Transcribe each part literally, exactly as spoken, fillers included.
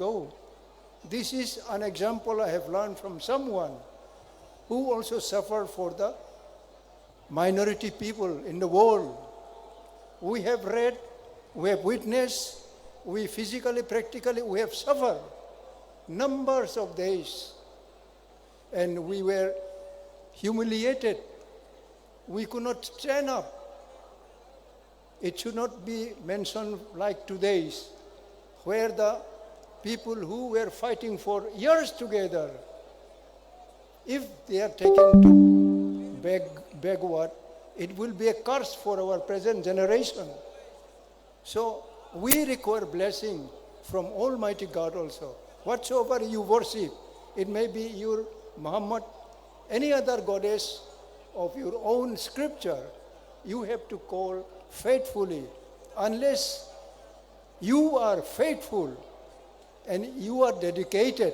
go. This is an example I have learned from someone who also suffered for the minority people in the world. We have read, we have witnessed, we physically, practically, we have suffered numbers of days. And we were humiliated. We could not stand up. It should not be mentioned like today's, where the people who were fighting for years together, if they are taken to beg, backward, it will be a curse for our present generation. So we require blessing from Almighty God also. Whatsoever you worship, it may be your Muhammad, any other goddess of your own scripture, you have to call faithfully. Unless you are faithful and you are dedicated,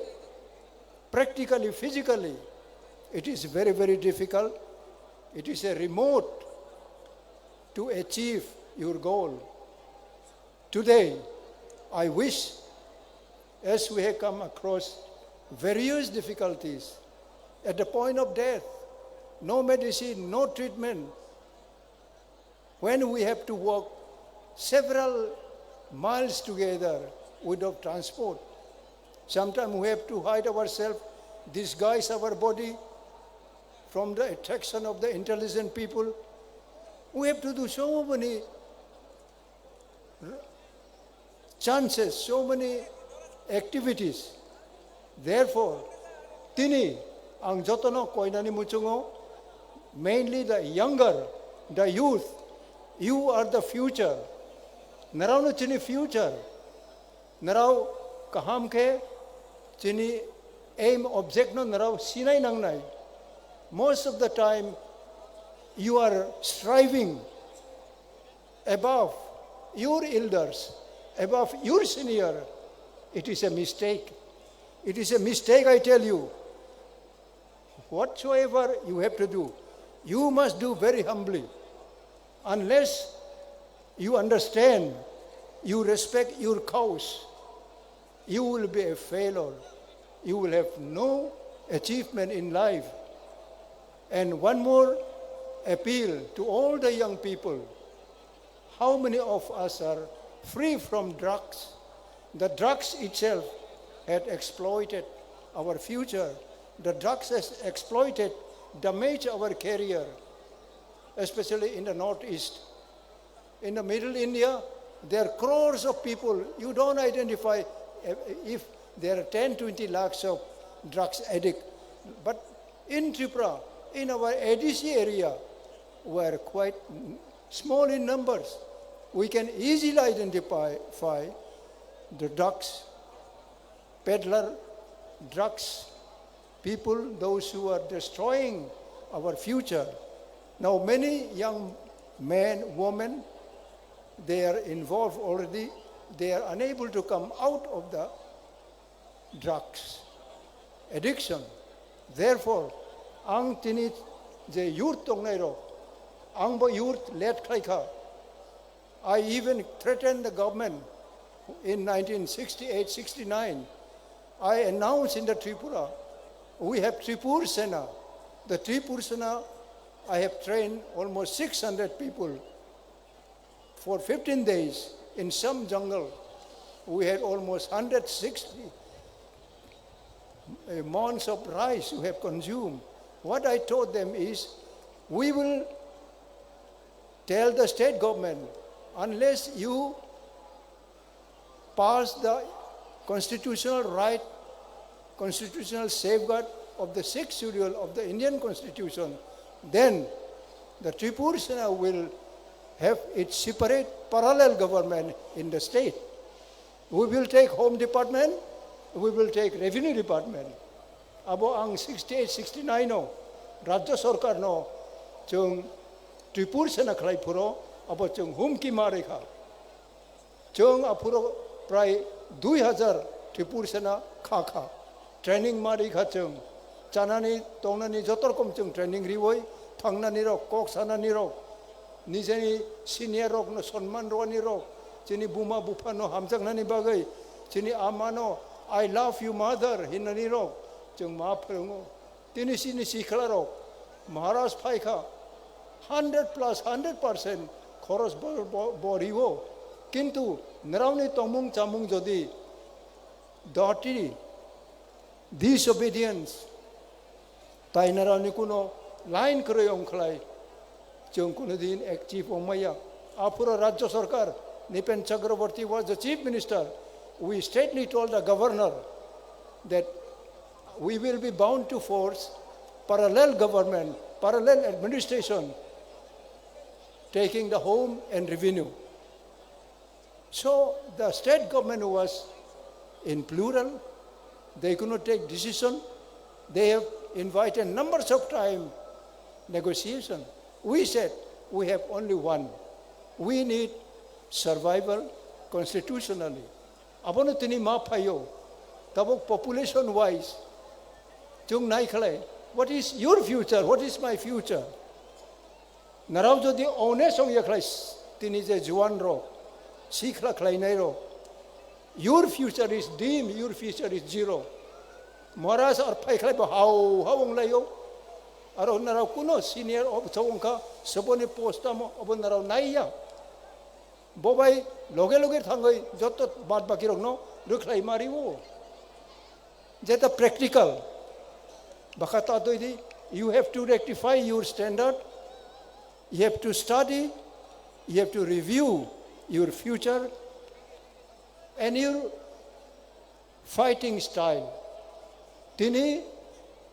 practically, physically, it is very, very difficult. It is a remote to achieve your goal. Today, I wish, as we have come across various difficulties, at the point of death, no medicine, no treatment, when we have to walk several miles together without transport, sometimes we have to hide ourselves, disguise our body from the attraction of the intelligent people. We have to do so many chances, so many activities. Therefore, tini ang jotono koinani muchungo, mainly the younger, the youth, you are the future. Naraono chini future. Narao kaham khe chini aim, object no narao sinai nangnai. Most of the time, you are striving above your elders, above your senior. It is a mistake. It is a mistake, I tell you. Whatsoever you have to do, you must do very humbly. Unless you understand, you respect your cause, you will be a failure. You will have no achievement in life. And one more appeal to all the young people. How many of us are free from drugs? The drugs itself had exploited our future. The drugs has exploited, damaged our career, especially in the Northeast. In the Middle India, there are crores of people. You don't identify, eh, if there are ten, twenty lakhs of drugs addict. But in Tripura, in our A D C area, we are quite small in numbers. We can easily identify the drugs peddler, drugs people, those who are destroying our future. Now, many young men, women, they are involved already. They are unable to come out of the drugs addiction. Therefore, ang tini je youth tongnai rok, ang bo youth led khlai kha. I even threatened the government in nineteen sixty-eight sixty-nine. I announced in the Tripura, we have Tripur Sena. The Tripur Sena, I have trained almost six hundred people for fifteen days in some jungle. We had almost hundred sixty uh, months of rice we have consumed. What I told them is, we will tell the state government, unless you pass the constitutional right, constitutional safeguard of the sixth schedule of the Indian Constitution, then the Tripur Sena will have its separate parallel government in the state. We will take home department, we will take revenue department. Abo ang sixty-eight sixty-nine o Rajya Sarkar no chwng Tripur Sena khlai phuro, abo chwng humki ma rikha. Chwng aphuro prai dui hajar Tripur Sena kha kha. Training ma rikha chwng. Chanani, tongnani joto rokom chwng training riwi, thangnani rok, kok sanani rok, nijeni senior rokno sonman rwani rok, chini buma buphano hamjaknani bagwi, chini amano "I love you, mother," hinani rok chwng ma phwrwngo. Tini chini sikla rok Maharaj phaikha, hundred plus hundred percent khoros bo-, bo-, bo rio. Kintu nrao ni tongmung chamung jodi dirty, disobedience, tai nrao ni kuno line kwrwi ongkhlai, chwng kuno din achieve ongmaya. Aphuru Rajya Sarkar, Nipen Chakraborty was the Chief Minister. We straightly told the governor that we will be bound to force parallel government, parallel administration, taking the home and revenue. So the state government was in plural. They could not take decision. They have invited numbers of time negotiation. We said, "We have only one. We need survival constitutionally." Abono tini ma phaio. Tabuk population wise, chwng nai khlai, "What is your future? What is my future?" Narao jodi honest ong ya khlai, tini je juan rok, sikla khlainai rok, your future is dim, your future is zero. Maharaj ar phai khlai bo hao hao ong laio. Aro narao kuno senior officer ong kha, soboni post tamo, obo narao nai ya. Bo bai loge loge thangwi joto bad baki rokno rwkhlai ma rio. Jeta practical. Baka ta doi di, you have to rectify your standard, you have to study, you have to review your future and your fighting style. Tini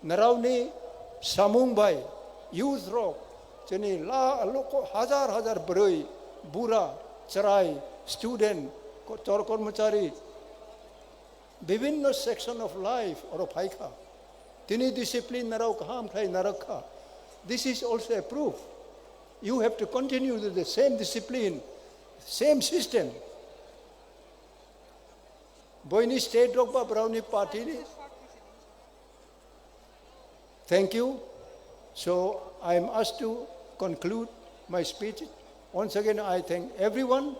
naraoni samung bai youth rok, chini la loko hajar hajar bwrwi, bura, chwrai, student, ko-, chor kormochari, bibinno section of life oro phaikha. Tini discipline narao kaham khlai narwkha. This is also a proof. You have to continue with the same discipline, same system. Boini state rok ba brao ni party ni. Thank you. So I am asked to conclude my speech. Once again, I thank everyone.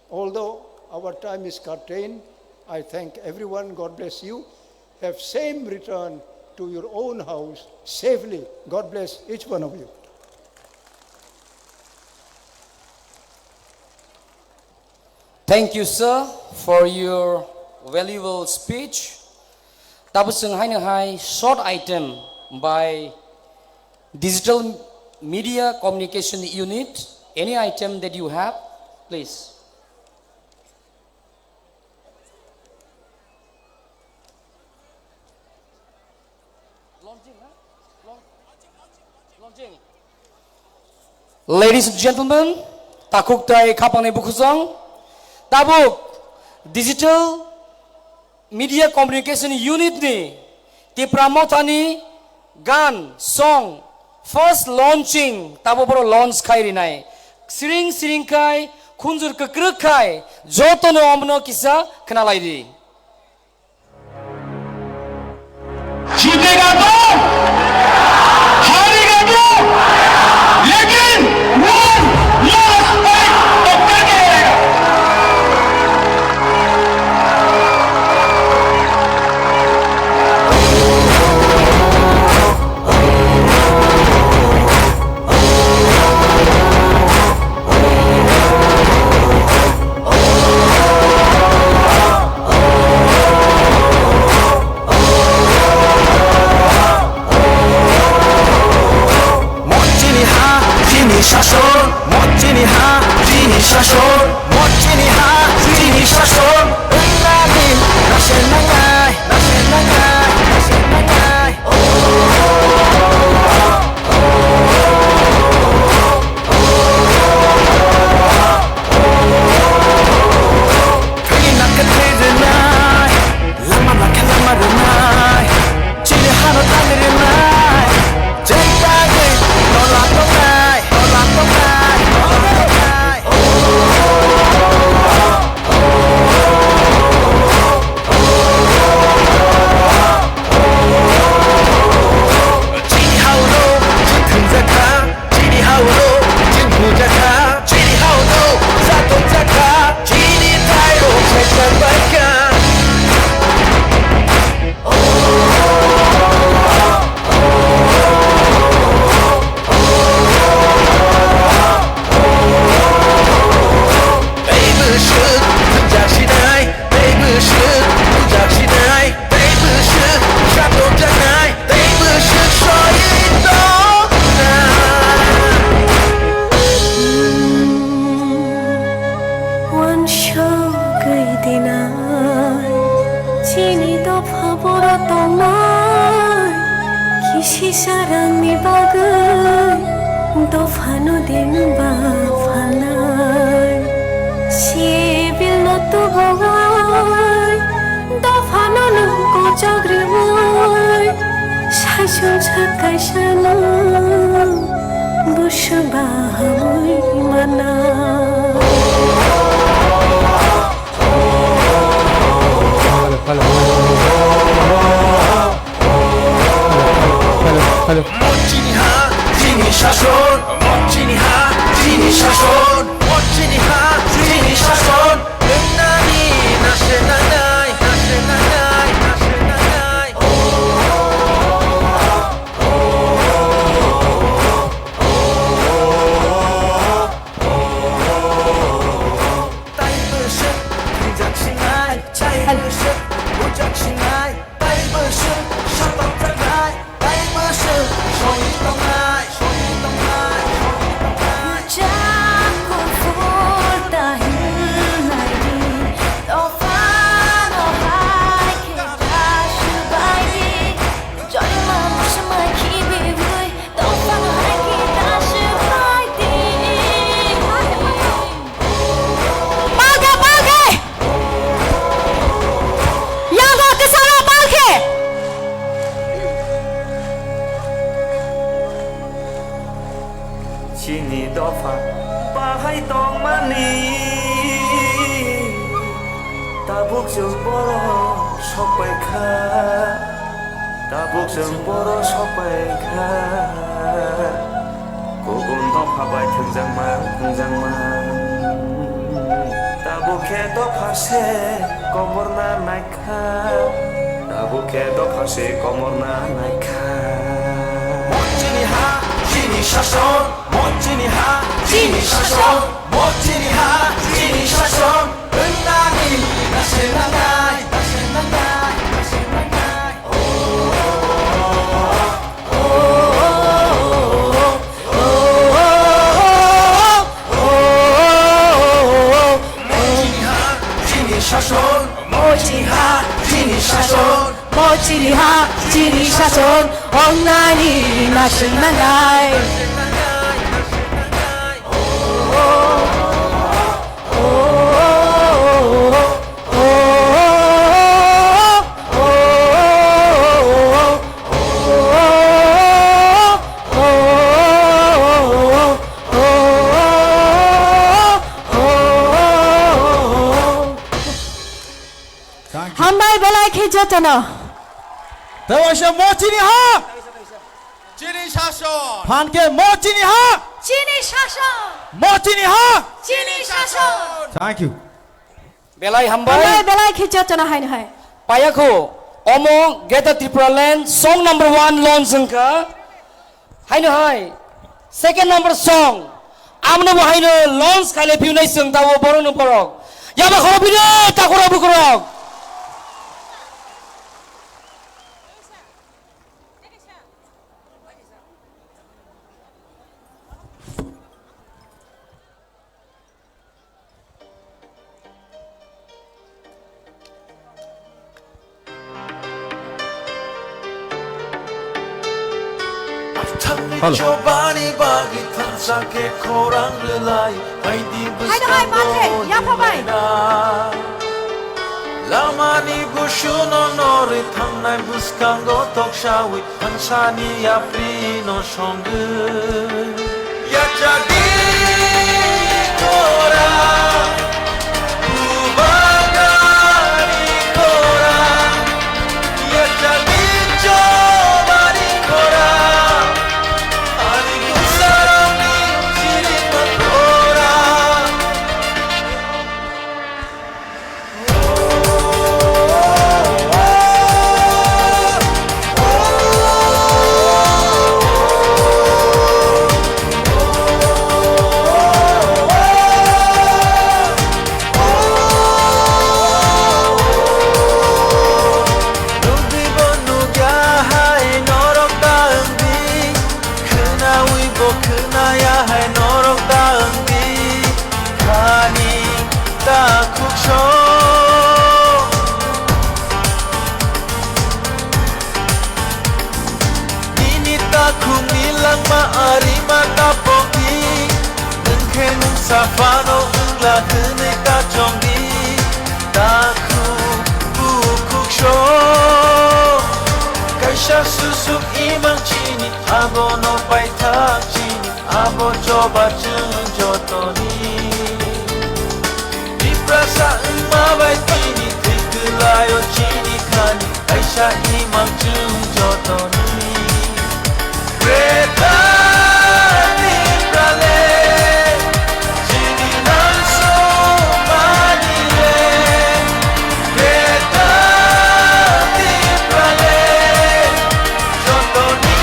Although our time is curtailed, I thank everyone. God bless you. Have same return to your own house safely. God bless each one of you. Thank you, sir, for your valuable speech. Tabuk chwng haino hai short item by Digital Media Communication Unit. Any item that you have, please. Ladies and gentlemen, takhuk tai khapangni bukhusong, tabuk Digital Media Communication Unit ni Tipra Mothani gan song first launching tabuk boro launch khai rinai. Siring siring khai, khunjur kwkrwk khai, jotono omno kisa khnalai di. जीतेगा तो, हारेगा तो, लेकिन वो last fight तो करके रहेगा। Mo chini ha, chini sason, mo chini ha, chini sason, mo chini ha, chini sason. Wngna di, nase nangnai, nase nangnai, nase nangnai. Thani nang khe thwi rwnai, lama nang khe lama rwnai, chini hano tang rwnai, chwng bagwi tola tongnai, tola tongnai, tola tongnai. Chini hao no, chini hao no, chini hao no, zato jakha, chini thairok saijak baikha. Chini dopha boro tongnai, kisi sarangni bagwi dophano din ba phalnai. Sibilno tubui, dophano nung kochok riui, saichung sak kaisano buswk ba hamui mana. Hello, hello. Hello, hello. Mo chini ha, chini shason. Mo chini ha, chini shason. Mo chini ha, chini shason. Nani nase nanai, nase nanai, nase nanai. Taibo se thwijak sinai, taibo se bujak sinai, taibo se satok jaknai, taibo se soi tongnai, soi tongnai, soi tongnai. Bujak kuphur ta hinai di, dophano hai khe ta swbai di, joima muchuma khibiwi. Palke, palke! Yago kwcharo palke! Chini dopha bahai tongmani, tabuk chwng borok sokpai kha. Tabuk chwng borok sokpai kha, kubun dopha bai thwngjakma, thwngjakma. Tabuk khe dopha se komorna nai kha, tabuk khe dopha se komorna nai kha. Mo chini ha, chini shason, mo chini ha, chini shason, mo chini ha, chini shason. Wngmani nase nangnai, nase nangnai, nase nangnai. Mo chini ha, chini shason, mo chini ha, chini shason, mo chini ha, chini shason, wngnani nase nangnai. Hambai belai khe jotono. Tei waisa mo chini ha. Chini shason. Phan khe mo chini ha. Chini shason. Mo chini ha. Chini shason. Thank you. Belai hambai. Hambai belai khe jotono haino hai. Payakho, omo Greater Tipraland song number one launch wngkha. Haino hai, second number song. Amno bo haino launch khaile phiyunai chwng tabo borokno borok. Yaba khoro bini takura bukurok. Hello. Chobani bagwi thansa khe khorang rwlai, baidi bwskango hai, yapha bai. Lamani busuno norwi thangnai bwskango toksawi. Thansani yapri no songwi. Yachadi kora, bubagari kora, yachadi chobari kora, ani dusarani siri kora. Saphano wngla hwnwi kachongdi, takhuk bukhuk sok. Kaisa susuk imang chini, abono paithak chini, abo choba chwng jotoni. Tiprasa wngma bai tini thwi kwlaio chini khani, kaisa imang chwng jotoni. Greater Tipraland, chini nangso manile. Greater Tipraland, jotoni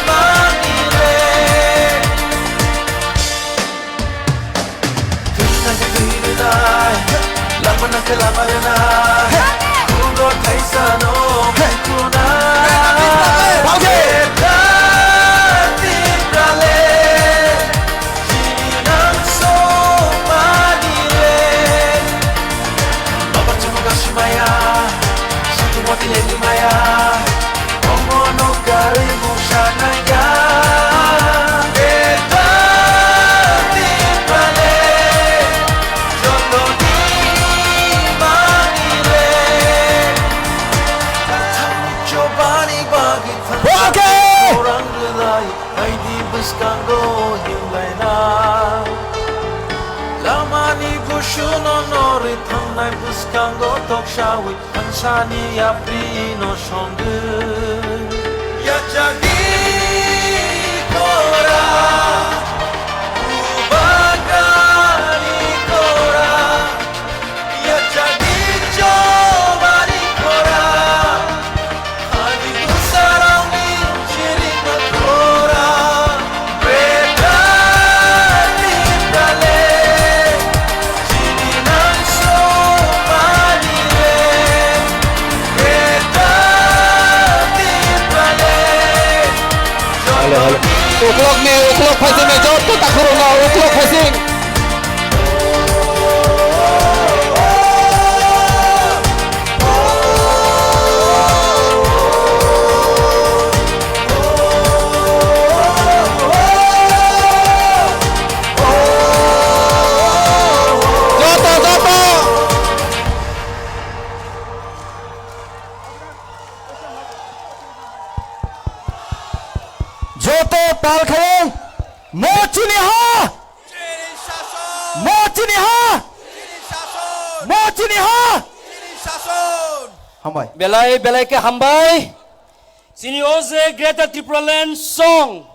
manile. Thwina khe thwi rwnai, lama nang khe lama rwnai. Khungo thaisa no khunai. Bhai! Greater Tipraland, chini nangso manile. Baba chukwu kasimaya, sutu moti lengimaya. Omono karwi mungsa nangya. Greater Tipraland, jotoni manile. Thangwi chobani bagwi thangsa. Okay. Khorang rwlai, aidi bwskango himlaina. Lamani busuno norwi thangnai bwskango toksawi. Thangsani yapri no songwi yachagwi kora, bubagrani kora, yachagwi chobani kora, ani bwsarokni chirikma kora. Hello, hello. Uklok ni, uklok phaising ni, joto takhurok no, uklok phaising. Joto, joto. Joto tal khai, mo chini ha. Chini shason! Mo chini ha! Chini shason! Mo chini ha! Chini shason! Hambai. Belai, belai khe hambai. Chini o je Greater Tipraland song,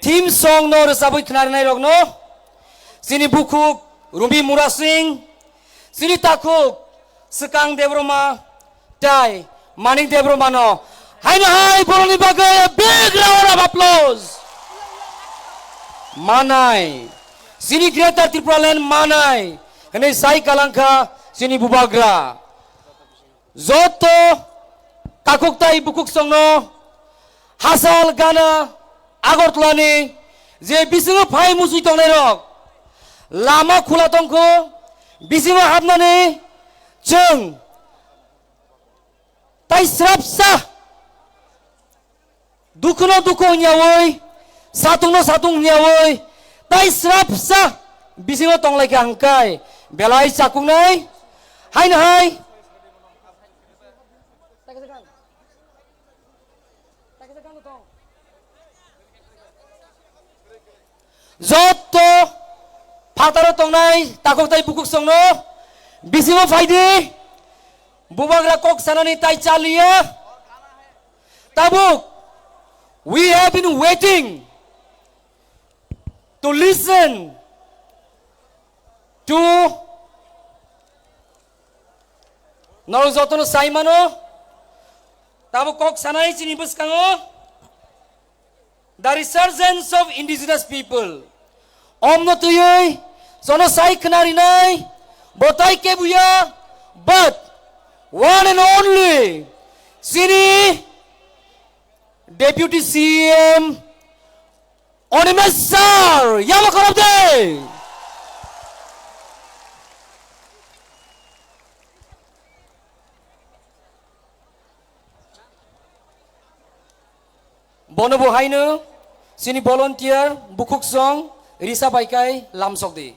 theme song no rwchabwi khwnarinairokno, chini bukhuk Rumi Murasing, chini takhuk Swkang Debbarma, tai Manik Debbarmano. Haino hai borokni bagwi a big round of applause. Manai. Chini Greater Tipraland manai. Hwnwi sai kalangkha chini bubagra. Joto takhuk tai bukhuk songno hachal gana Agartala ni je bisingo phai muchwi tongnairok lama khula tongkho, bisingo hapnani chwng tai srapsa dukhuno dukhu wngyawi, satungno satung wngyawi, tai srapsa bisingo tonglaikha hwnkhai belai chakuknai. Haino hai. Joto phataro tongnai takhuk tai bukhuk songno bisingo phaidi, bubagra kok sanani tai chaliya. Tabuk, we have been waiting to listen to norok jotono sai mano, tabuk kok sanai chini bwskango the resurgence of indigenous people. Omno twiwi jono sai khna rinai bo tai kebuya, but one and only chini Deputy C M Animesh sir, yama khorop de. Bono bo haino chini volunteer bukhuk song Risa bai kai lamsok di.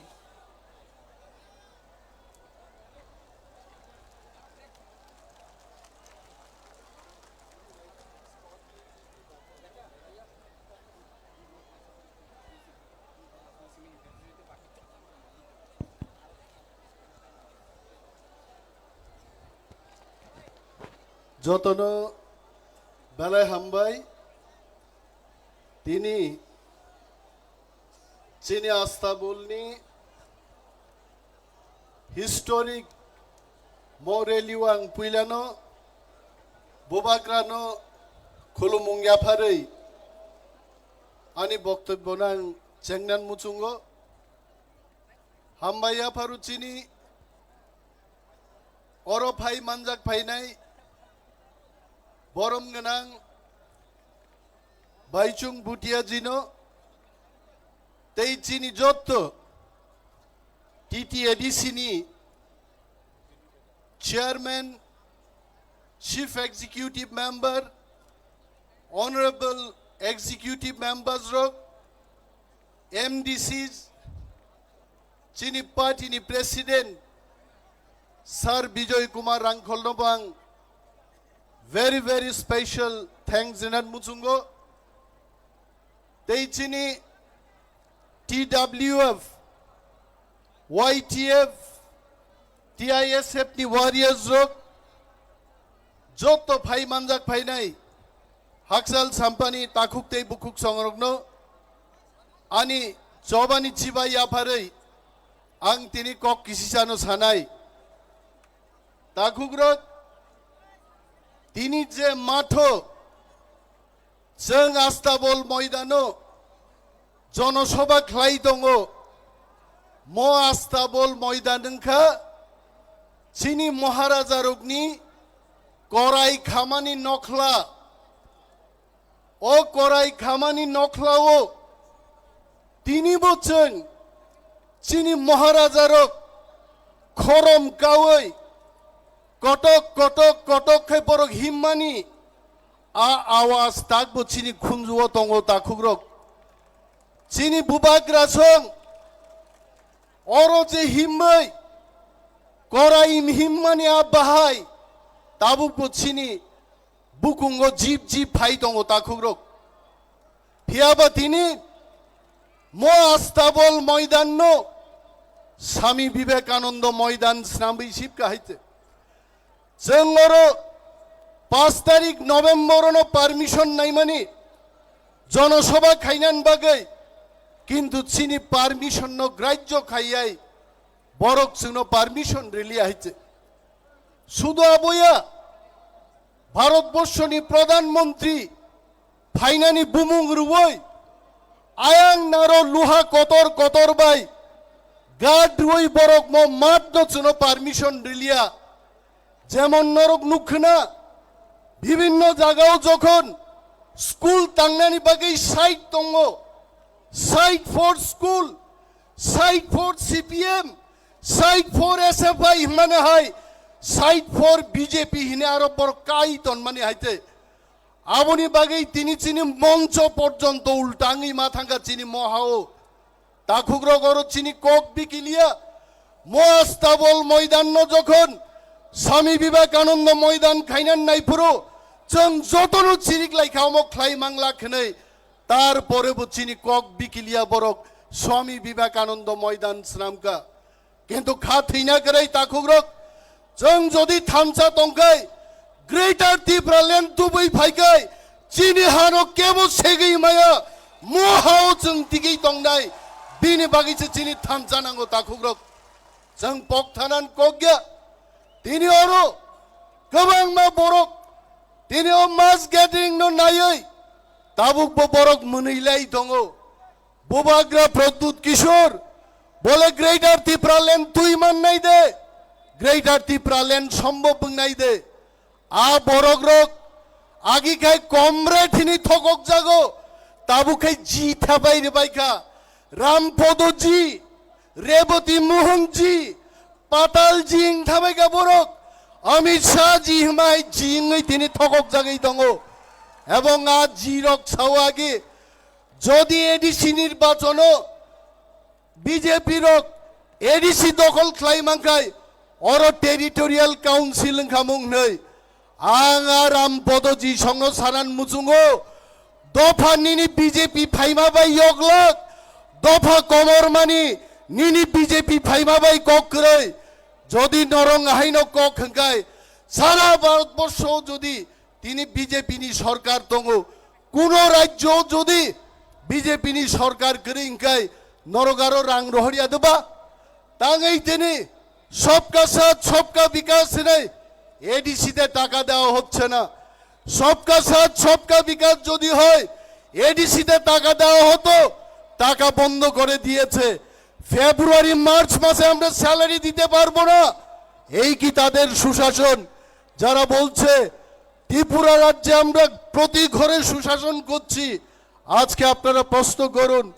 Jotono belai hambai. Tini chini Astabolni historic mo rally o ang puilano Bubagrano khulumung yapharwi ani boktobyono ang chengnan muchungo. Hambai yapharu chini oro phai manjak phainai borom gwnang Baichung Bhutia jino tei chini jotto T T A D C ni chairman, chief executive member, honorable executive members rok, M D Cs, chini party ni president Sir Bijoy Kumar Rangkhol no bo ang very, very special thanks rinan muchungo. Tei chini T W F, Y T F, T I S F ni warriors rok, jotto phai manjak phainai hakchal sampani takhuk tei bukhuk songrokno ani chobani chibai yapharwi ang tini kok kisisano sanai. Takhukrok, tini je matho chwng Astabol moidano jonosoba khlai tongo, mo Astabol moidan wngkha chini Maharajarokni korai khamani nokhla. O korai khamani nokhlao tinibo chwng chini Maharajarok khorom kaui kotok kotok kotok khe borok himmani a awaz takbo chini khunjuo tongo takhukrok. Chini bubagra song oro je himbai korai himmani a bahai tabukbo chini bukungo jip jip phai tongo takhukrok. Phiyaba tini mo Astabol moidanno Swami Vivekananda moidan swnamwi sipka hai te. Chwng oro pash tarik November ono permission naimani jonosoba khainan bagwi, kintu chini permission no grajyo khaiyai borok chwngno permission riliya hai te. Sudu aboya Bharatborshoni Pradhan Mantri phainani bumung rwui ayang naro luha kotor kotor bai guard rwui borok mo mat no chwngno permission riliya. Jemon norok nukkhwna bibhinno jagao jokhon school tangnani bagwi site tongo, site for school, site for C P M, site for S F I hwnmani hai, site for B J P hwnwi aro borok kai tonmani hai tei. Aboni bagwi tini chini moncho porjonto ulta wngwi ma thangkha chini mohao. Takhukrok oro chini kok bikiliya. Mo Astabol moidan no jokhon Swami Vivekananda moidan khainan naiphuru chwng jotono chirik laikha omo khlai mangla khwnwi. Tar pore bo chini kok bikiliya borok Swami Vivekananda moidan swnamkha. Kintu kha thwina kwrwi takhukrok, chwng jodi thansa tongkhai, Greater Tipraland tubui phaikhai, chini hano kebo segwi maya, mo hao chwng tigwi tongnai, bini bagwi se chini thansa nango takhukrok. Chwng pok thanan kokya, tini oro kwbangma borok, tini o mass gathering no naiwi, tabuk bo borok mwnwi lai tongo. Bubagra Pradyut Kishore, bole Greater Tipraland twi mannai de, Greater Tipraland sombhob wngnai de. A borok rok agi khai comrade hini thokok jago, tabuk khai ji thabai rwbai kha. Rampodo ji, Reboti Mohon ji, Patal ji wng thabai kha borok. Amit Shah ji hwnbai ji wngwi tini thokok jagwi tongo. Ebong a ji rok sao agi Jodi A D C nirbachono B J P rok A D C dokhol khlai mankhai oro territorial council wngkha mung hnwi. Ang a Ram Podo Jisongno sanan muchungo, dopha nini B J P phaima bai yoglak, dopha komormani nini B J P phaima bai kok kwrwi. Jodi norong haino kok hwnkhe sara Bharatborsho jodi tini B J P ni sorkar tongo, kuno rajyo jodi B J P ni sorkar kwrwi hwnkhe norok aro rang rohorya deba? Tangwi tini সবকা সাথ সবকা বিকাশ hinwi A D C te taka dewa hocche na. সবকা সাথ সবকা বিকাশ jodi hoy, A D C te taka dewa hoto, taka bondo kore diyechhe. February March mase amra salary dite parbo na, ei ki tader sushashon? Jara bolchhe Tripura rajye amra proti ghore sushashon korchi, ajke apnara proshno korun,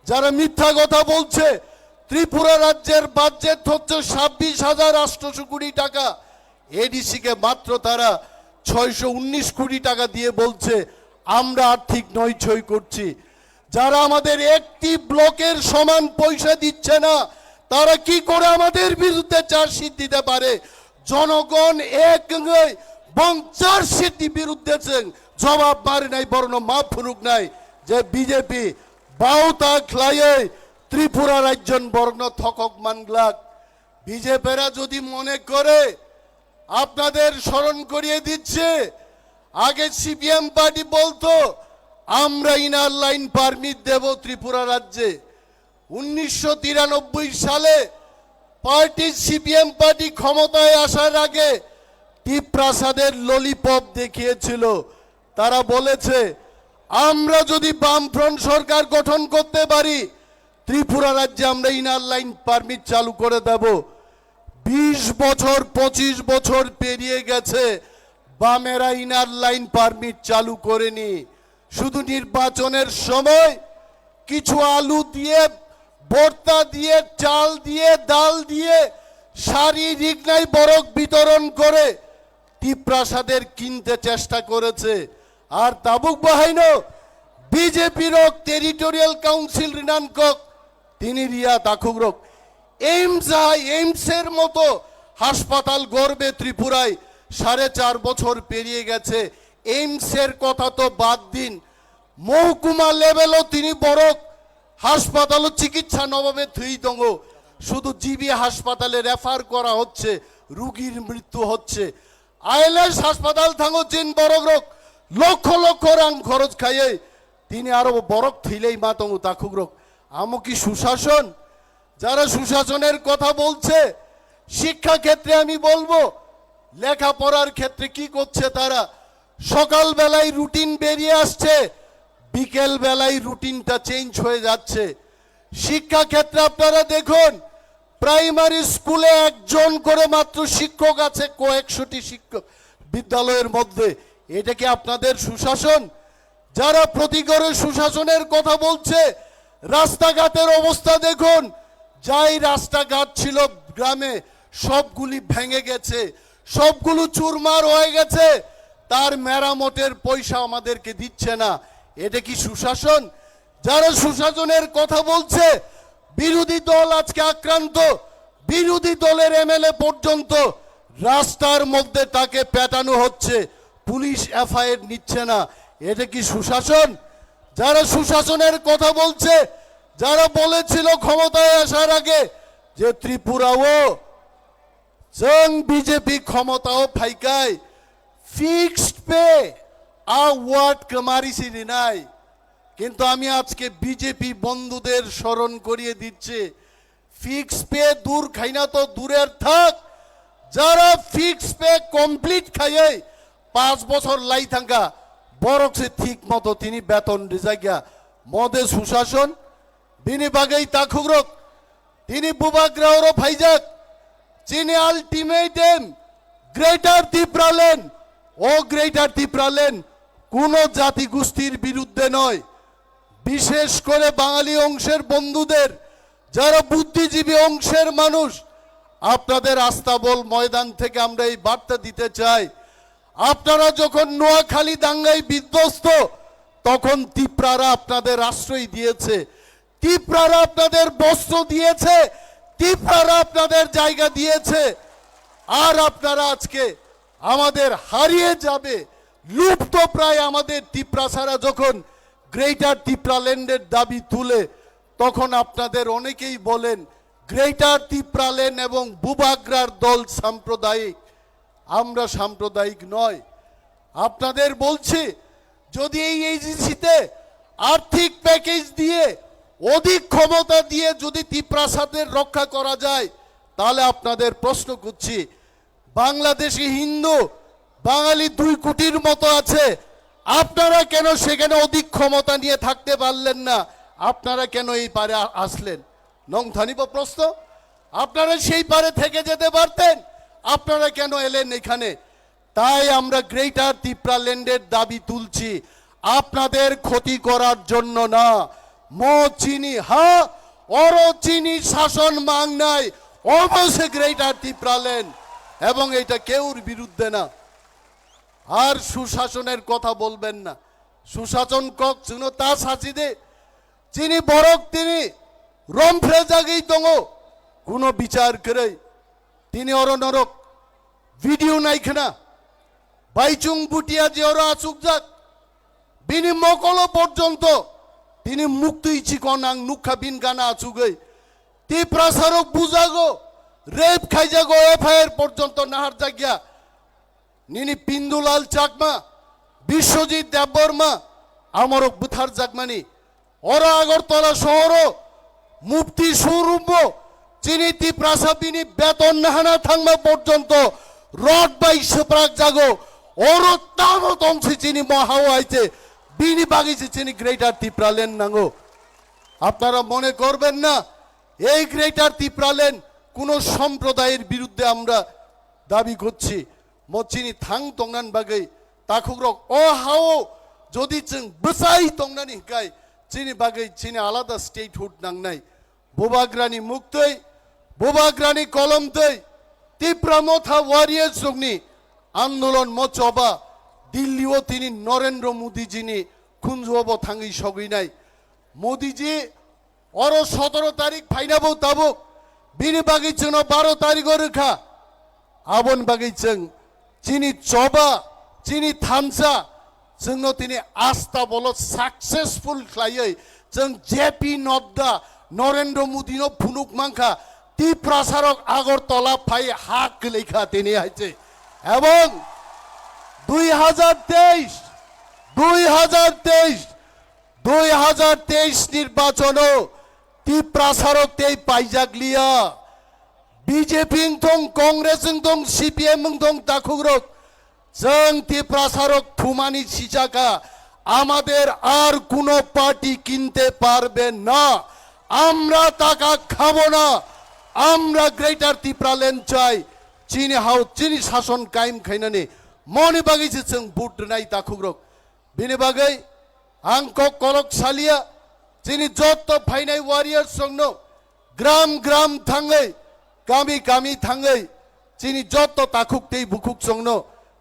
jara mitha kotha bolchhe, Tripura rajyer budget hocche ছাব্বিশ হাজার আটশো কোটি টাকা, A D C ke matro tara ছয়শো উনিশ কোটি টাকা diye bolchhe amra arthik noichoi korchi. যারা আমাদের একটি ব্লকের সমান পয়সা দিচ্ছে না, তারা কি করে আমাদের বিরুদ্ধে চার্জশিট দিতে পারে? জনগণ এক হয়ে এবং চার্জশিট বিরুদ্ধে যে জবাব মারি নাই, বরং মাফ ফুরুক নাই যে B J P bauta khlaiwi Tripura rajyon borokno thokok manglak. বিজেপিরা যদি মনে করে, আপনাদের স্মরণ করিয়ে দিচ্ছে, আগে সিপিএম পার্টি বলতো আমরা ইনার লাইন পারমিট দেব ত্রিপুরা রাজ্যে। উনিশশো তিরানব্বই সালে পার্টি, সিপিএম পার্টি ক্ষমতায় আসার আগে টিপ্রাসাদের ললিপপ দেখিয়েছিল। তারা বলেছে, আমরা যদি বামফ্রন্ট সরকার গঠন করতে পারি, ত্রিপুরা রাজ্যে আমরা ইনার লাইন পারমিট চালু করে দেব। বিশ বছর, পঁচিশ বছর পেরিয়ে গেছে, বামেরা ইনার লাইন পারমিট চালু করেনি। শুধু নির্বাচনের সময় কিছু আলু দিয়ে, ভর্তা দিয়ে, চাল দিয়ে, ডাল দিয়ে, শাড়ি, রিগনাই বরক বিতরণ করে টিপ্রাসাদের কিনতে চেষ্টা করেছে। Ar tabuk bahaino B J P rok territorial council rinan kok tini riya takhukrok. AIIMS, এইমসের মতো হাসপাতাল গর্বে ত্রিপুরায় সাড়ে চার বছর পেরিয়ে গেছে। এইমসের কথা তো বাদ দিন, মহকুমা লেভেলও তিনি বরক হাসপাতালও চিকিৎসা অভাবে থুই দঙ্গো। শুধু জিবি হাসপাতালে রেফার করা হচ্ছে, রুগীর মৃত্যু হচ্ছে। আইএলএস হাসপাতাল থাঙ্গো চিন বরক রক লক্ষ লক্ষ রাং খরচ খাইয়ে তিনি আরো বরক থইলেই মা তঙ্গো তাখুক রক। আমো কি সুশাসন? যারা সুশাসনের কথা বলছে, শিক্ষা ক্ষেত্রে আমি বলবো, লেখাপড়ার ক্ষেত্রে কি করছে তারা? সকালবেলায় রুটিন বেরিয়ে আসছে, বিকেল বেলায় রুটিনটা চেঞ্জ হয়ে যাচ্ছে। শিক্ষা ক্ষেত্রে আপনারা দেখুন, প্রাইমারি স্কুলে একজন করে মাত্র শিক্ষক আছে কয়েকশোটি শিক্ষক বিদ্যালয়ের মধ্যে। এটা কি আপনাদের সুশাসন? যারা প্রতি ঘরে সুশাসনের কথা বলছে, রাস্তাঘাটের অবস্থা দেখুন, যাই রাস্তাঘাট ছিল গ্রামে, সবগুলি ভেঙে গেছে, সবগুলো চুরমার হয়ে গেছে। তার মেরামতের পয়সা আমাদেরকে দিচ্ছে না। এটা কি সুশাসন? যারা সুশাসনের কথা বলছে, বিরোধী দল আজকে আক্রান্ত। বিরোধী দলের এমএলএ পর্যন্ত রাস্তার মধ্যে তাকে পেটানো হচ্ছে, পুলিশ এফআইআর নিচ্ছে না। এটা কি সুশাসন? যারা সুশাসনের কথা বলছে, যারা বলেছিল ক্ষমতায় আসার আগে যে ত্রিপুরাও চং বিজেপি ক্ষমতাও ফাইকাই ফিক্সড পে আ ওয়ার্ড কামারি সিনি নাই। কিন্তু আমি আজকে বিজেপি বন্ধুদের স্মরণ করিয়ে দিচ্ছি, ফিক্স পে দূর খাইনা তো দূরের থাক, যারা ফিক্স পে কমপ্লিট খাইয়ে পাঁচ বছর লাই থাকা, বরকসে ঠিক মতো তিনি বেতন রিজাগিয়া। মদে সুশাসন, বিনি বাগেই তাখুকরক, তিনি বুবাগ্রাওরও ফাইজাক। চিনি আলটিমেটাম, গ্রেটার তিপ্রাল্যান্ড, ও গ্রেটার তিপ্রাল্যান্ড কোনো জাতিগোষ্ঠীর বিরুদ্ধে নয়। বিশেষ করে বাঙালি অংশের বন্ধুদের, যারা বুদ্ধিজীবী অংশের মানুষ, আপনাদের আস্তাবল ময়দান থেকে আমরা এই বার্তা দিতে চাই। আপনারা যখন নোয়াখালী দাঙ্গায় বিধ্বস্ত, তখন তিপ্রারা আপনাদের আশ্রয় দিয়েছে। তিপ্রারা আপনাদের বস্ত্র দিয়েছে, তিপ্রারা আপনাদের জায়গা দিয়েছে, আর আপনারা আজকে আমাদের হারিয়ে যাবে, লুপ্তপ্রায় আমাদের তিপ্রাসারা যখন গ্রেটার তিপ্রাল্যান্ডের দাবি তুলে, তখন আপনাদের অনেকেই বলেন, গ্রেটার তিপ্রাল্যান্ড এবং বুবাগ্রার দল সাম্প্রদায়িক। আমরা সাম্প্রদায়িক নয়। আপনাদের বলছি, যদি এই এজিসিতে আর্থিক প্যাকেজ দিয়ে, অধিক ক্ষমতা দিয়ে যদি তিপ্রাসাদের রক্ষা করা যায়, তাহলে আপনাদের প্রশ্ন করছি, বাংলাদেশি হিন্দু বাঙালি দুই কোটির মতো আছে, আপনারা কেন সেখানে অধিক ক্ষমতা নিয়ে থাকতে পারলেন না? আপনারা কেন এই পারে আ-, আসলেন? Nongthanibo প্রশ্ন, আপনারা সেই পারে থেকে যেতে পারতেন, আপনারা কেন এলেন এখানে? তাই আমরা গ্রেটার তিপ্রাল্যান্ডের দাবি তুলছি, আপনাদের ক্ষতি করার জন্য না। Mo chini ha, oro chini শাসন মাংনাই, obo se গ্রেটার তিপ্রাল্যান্ড, এবং এটা কেউর বিরুদ্ধে না। আর সুশাসনের কথা বলবেন না। Sushason kok chwngno ta sachi de, chini borok tini romphre jagwi tongo, kuno bichar kwrwi. Tini oro norok video nai khna, Baichung Bhutia je oro achukjak, bini mokolo porjonto tini muktwi chikon ang nukha bin gana achugwi. Tiprasarok bujago, rape khaijago, F I R porjonto naharjakya. Nini Pindulal Chakma, Biswajit Debbarma, amorok butharjakmani. Oro Agartala sohoro mufti showroombo chini Tiprasa bini beton nahana thangma porjonto rod bai swprak jago. Oro tamo tongsi chini mohao hai se, bini bagwi se chini Greater Tipraland nango. আপনারা মনে করবেন না এই গ্রেটার তিপ্রাল্যান্ড কোনো সম্প্রদায়ের বিরুদ্ধে আমরা দাবি করছি। Mo chini thang tongnan bagwi takhukrok o hao jodi chwng bwsai tongnani hwnkhe chini bagwi chini alada statehood nangnai. Bubagrani muktwi, Bubagrani kolomtwi, Tipra Motha warriors rokni andolon mo choba Delhi o tini Narendra Modi jini khunjuobo thangwi sogwinai. Modi ji oro sotoro tarik phainabo tabuk, bini bagwi chwngno baro tariko rwkha. Aboni bagwi chwng chini choba, chini thansa, chwngno tini asta bolo successful khlaiwi chwng J P Nadda, Narendra Modi no phunuk mankha, Tiprasarok Agartala phai ha kwlwi kha tini hai se. Ebong dui hajar teis, dui hajar teis, dui hajar teis nirbachono Tiprasarok tei paijak liya. B J P wng thung, Congress wng thung, C P M wng thung, takhukrok, chwng Tiprasarok thumani sichaka, amader ar kuno party kinte parbe na, amra taka khabo na, amra Greater Tipraland chai, chini hao, chini sason kaim khainani, moni bagwi se chwng vote rwnai takhukrok. Bini bagwi ang kok kolok salia, chini jotto phainai warriors rokno gram gram thangwi, kami kami thangwi, chini jotto takhuk tei bukhuk songno,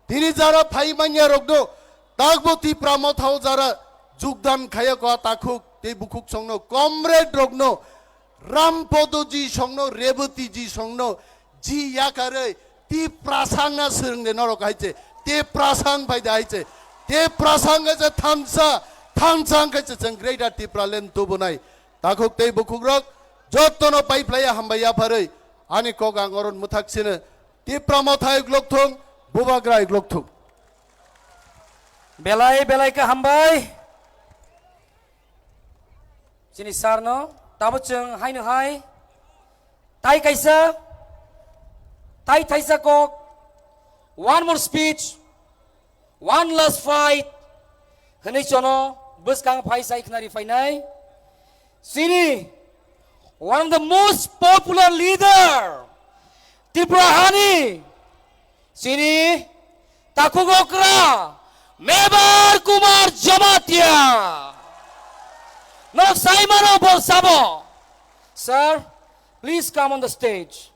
tini jara phai manya rokno, takbo Tipra Mothao jara jugdan khaya ko takhuk tei bukhuk songno, comrade rokno, Rampodo ji songno, Reboti ji songno, ji yakarwi, Tiprasang na swrwng de norok hai se, Tiprasang bai de hai se, Tiprasang hai se thansa, thansang hai se chwng Greater Tipraland tubunai. Takhuk tei bukhukrok, jottono pai phlaiya hambai yapharwi, ani kok ang oron mwthak sino, Tipra Motha iglok thung, Bubagra iglok thung. Belai belai khe hambai. Chini sir no, tabo chwng haino hai. Tai kaisa, tai thaisa kok, one more speech, one last fight, hwnwi chono bwskang phai sai khnari phainai. Chini, one of the most popular leader, Tripura hani, chini, takhuk okra, Mebar Kumar Jamatia. Nok saimano bol sabo. Sir, please come on the stage.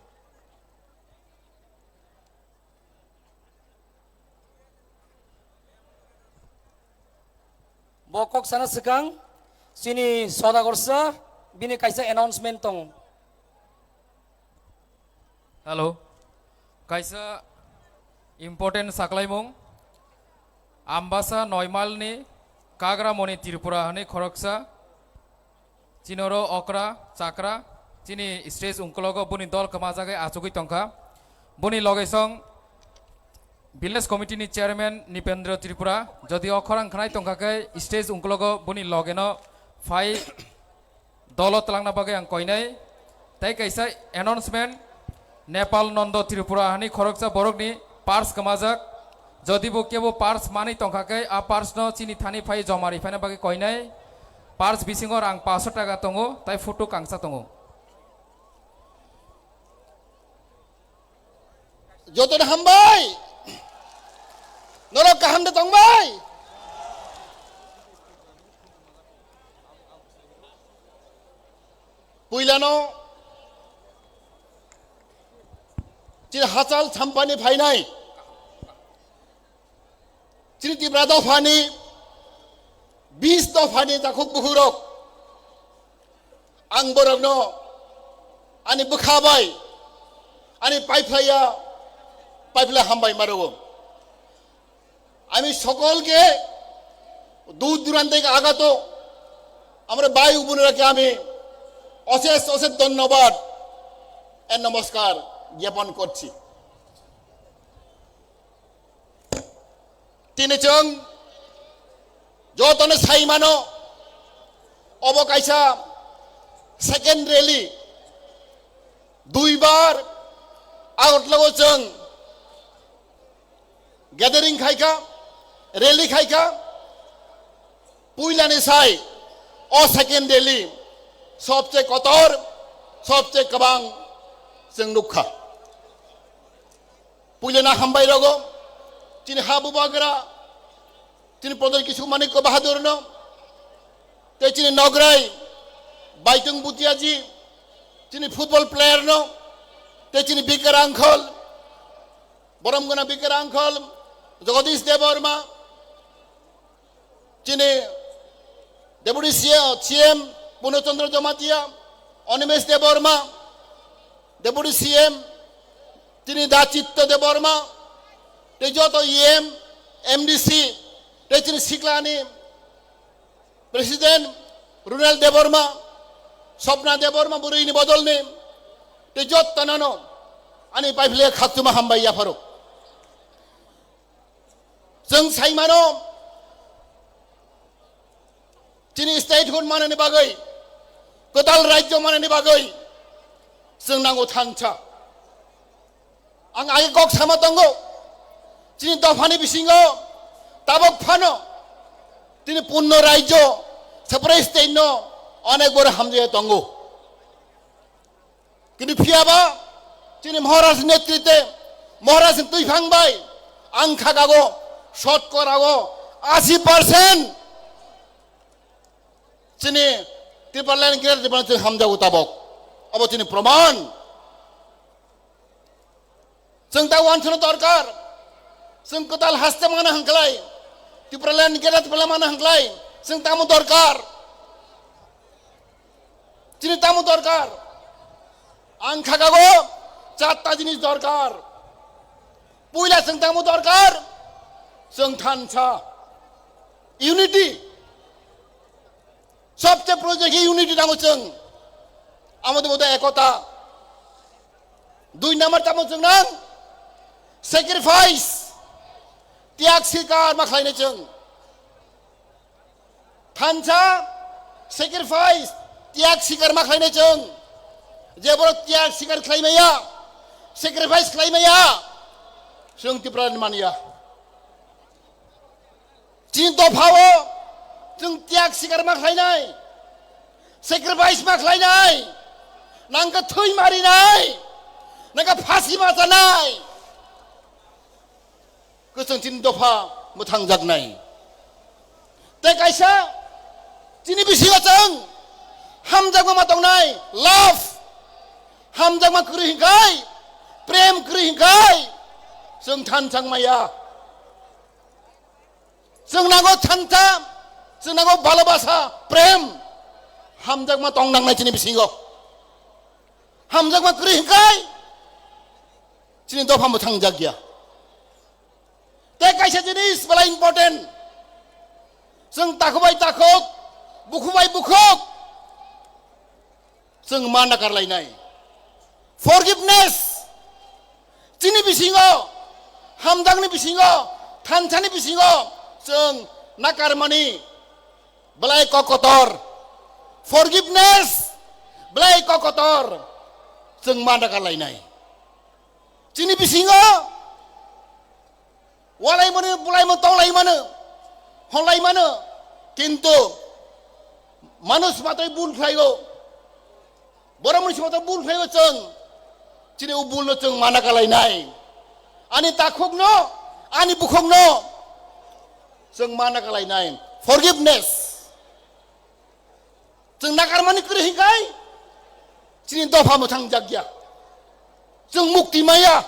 Bo kok sana swkang, chini Sodagar sir, Bini kaisa announcement tongo. Hello. Kaisa important saklaimung. Ambasa Noimalni Kagramoni Tripura hani khoroksa. Chinoro okra, chakra, chini stage ungkologo buni dol kwmajagai achugwi tongkha. Buni loge song Village Committee ni Chairman Nipendra Tripura, jodi o khorang khnai tongkha khe stage ungkologo buni logeno phai dolo twlangna bagwi ang koinai. Tei kaisa announcement, Nepal Nondo Tripura hani khoroksa borokni purse kwmajak. Jodi bo kebo purse manwi tongkha khe a purse no chini thani phai joma riphaina bagwi koinai. Purse bisingo rang paanch sho taka tongo, tai photo kangsa tongo. Jotono hambai. Norok kaham de tongbai. Puilano chini hachal champani phainai. Chini Tipra dophani, bis dophani takhuk bukhurok, ang borokno ani bwkha bai, ani paiphlaiya, paiphlai hambai ma rwo. আমি সকলকে দূর দূরান্ত থেকে আগত আমরা ভাই ও বোনেরাকে আমি অশেষ অশেষ ধন্যবাদ আর নমস্কার জ্ঞাপন করছি। Tini chwng jotono sai mano, obo kaisa second rally, duibar Agartala o chwng gathering khaikha, rally khaikha, puilani sai o second rally sobse kotor, sobse kwbang chwng nukha. Puilana hambai rogo, chini ha bubagra, chini Prodol Kishore Manikya Bahadur no, tei chini Nograi, Baitung Bhutiaji, chini football player no, tei chini Bikar Uncle, Borom Gana Bikar Uncle, Jagadish Debbarma, chini Deputy C M, C M Purno Chandra Jamatia, Animesh Debbarma, Deputy C M, chini Da Chitto Debbarma, tei joto E M, M D C, tei chini siklani President Runal Debbarma, Swapna Debbarma, bwrwini bodolni, tei joto nano ani paiphlai khaktuma hambai yapharo. Chwng sai mano, chini statehood manani bagwi, kwtal rajyo manani bagwi chwng nango thansa. Ang age kok sama tongo, chini dophani bisingo tabok phano tini punno rajyo, separate state no onek boro hamjaya tongo. Kintu phiyaba chini Maharaj netritwe, Maharaj ni twiphang bai ang khagago, shotkorago asi percent chini Tipraland, Greater Tipraland chini hamjago tabok. Abo chini proman. Chwng ta wansano dorkar. Chwng kwtal haste mano hwnklai, Tipraland, Greater Tipraland mano hwnklai, chwng tamo dorkar. Chini tamo dorkar? Ang khagago chatta jinis dorkar. Puila chwng tamo dorkar? Chwng thansa. Unity. Sobse proyojon khe unity nango chwng. Amode bodo ekota. Dui number tamo chwng nang? Sacrifice. Tiyag sikar ma khlainai chwng. Thansa, sacrifice, tiyag sikar ma khlainai chwng. Je borok tiyag sikar khlai maya, sacrifice khlai maya, chwng Tipraland manya. Chini dophao chwng tiyag sikar ma khlainai, sacrifice ma khlainai, nangkhe thwi marinai, nangkhe phasi ma chanai. Kwchwng chini dopha mwthangjaknai. Tei kaisa chini bisingo chwng hamjakma ma tongnai, love. Hamjakma kwrwi hinkhai, prem kwrwi hinkhai, chwng thansa wng maya. Chwng nango thansa, chwng nango bhalobasa, prem. Hamjakma tong nangnai chini bisingo. Hamjakma kwrwi hwnkhe chini dopha mwthang jakya. Tei kaisa jinis belai important. Chwng takhuk bai takhuk, bukhuk bai bukhuk. Chwng ma nakarlainai. Forgiveness. Chini bisingo, hamjakni bisingo, thansani bisingo chwng nakarmani belai kok kotor. Forgiveness belai kok kotor. Chwng ma nakarlainai. Chini bisingo walai mano, bulai mano, tolai mano, honlai mano. Kintu manush matwi bul khlaio. Borok mani sima to bul khlaiwi chwng chini o bul no chwng mana kalainai. Ani takhuk no, ani bukhuk no chwng mana kalainai. Forgiveness. Chwng nakarmani kwrwi hinkai chini dopha mwthang jakya. Chwng mukti maya.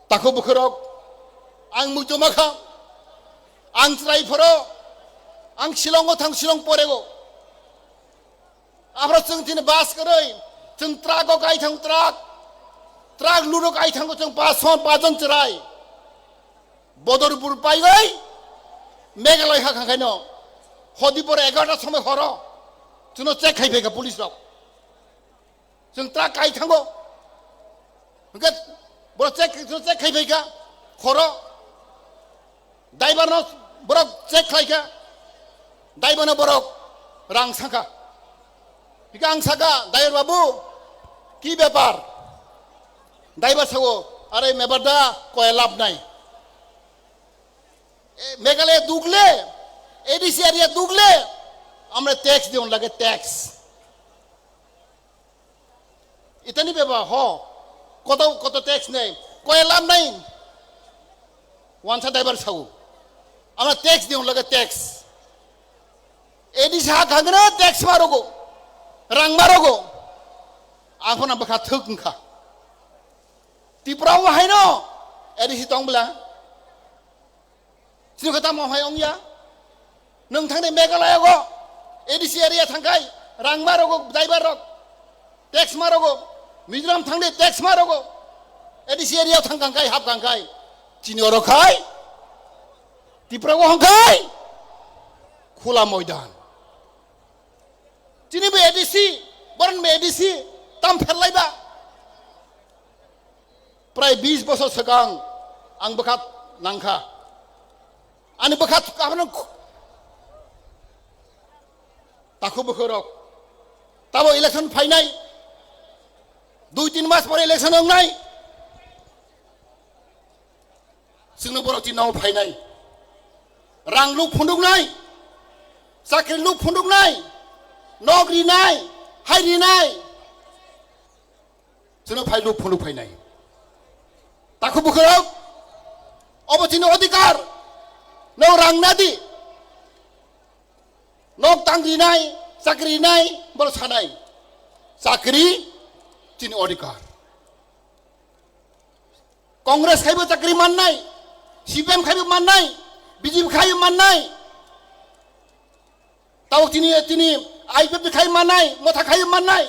Takhuk bukhurok, ang muitu makha, ang chwrai phoro, ang Shillongo thang, Shillong porego. Aphro chwng tini bus kwrwi, chwng truck o kai thang truck, truck load o kai thango chwng pas son, pas jon chwrai. Bodorpur paiwi Meghalaya ha khangkhaino, hodi pore egarota somoi horo, chwngno check khai phaikha police rok. Chwng truck kai thango. Hwnkhe borok check, chwng check khai phaikha. Khoro. Driver no borok check khlaikha. Driver no borok rang sangkha. Hika ang saka, "Driver babu, ki bepar?" Driver sao, "Are mebar da, koya lab nai. E, Meghalaya dugle, A D C area dugle, amre tax diyon lage, tax." Itani beba ho, koto, koto tax nei, koya lam nai. Wansa driver sao. Ama tax diyon lage tax. A D C ha khangna tax marogo. Rang marogo. Aphona bwkha thuk wngkha. Tripura o haino A D C tong bla. Chini khe tamo hai wngya? Nwng thangni Meghalaya go A D C area thangkhai rang ma rogo, driver rok tax ma rogo, Mizoram thangni tax ma rogo, A D C area thang kangkhai, hap kangkhai. Chini oro khai Tripura go hongkhai khula moidan. Chini bo A D C, boron bo A D C tam pherlai ba. Prai bis bosor swkang ang bwkha nangkha. Ani bwkha abono khu-, takhuk bukhurok. Tabo election phainai. Dui tin mas pore election wngnai. Chwngno borok chini nogo phainai. Rang luk phunduknai. Chakri luk phunduknai. Nok rinai. Hai rinai. Chwngno phai luk phunuk phainai. Takhuk bukhurok, obo chini odhikar. Nok rang nadi. Nok tang rinai, chakri rinai, bolo sanai. Chakri chini odhikar. Congress khaibo chakri mannai, C P M khaibo mannai, B J P khaibo mannai. Tao tini, tini I P F T khai mannai, motha khai mannai.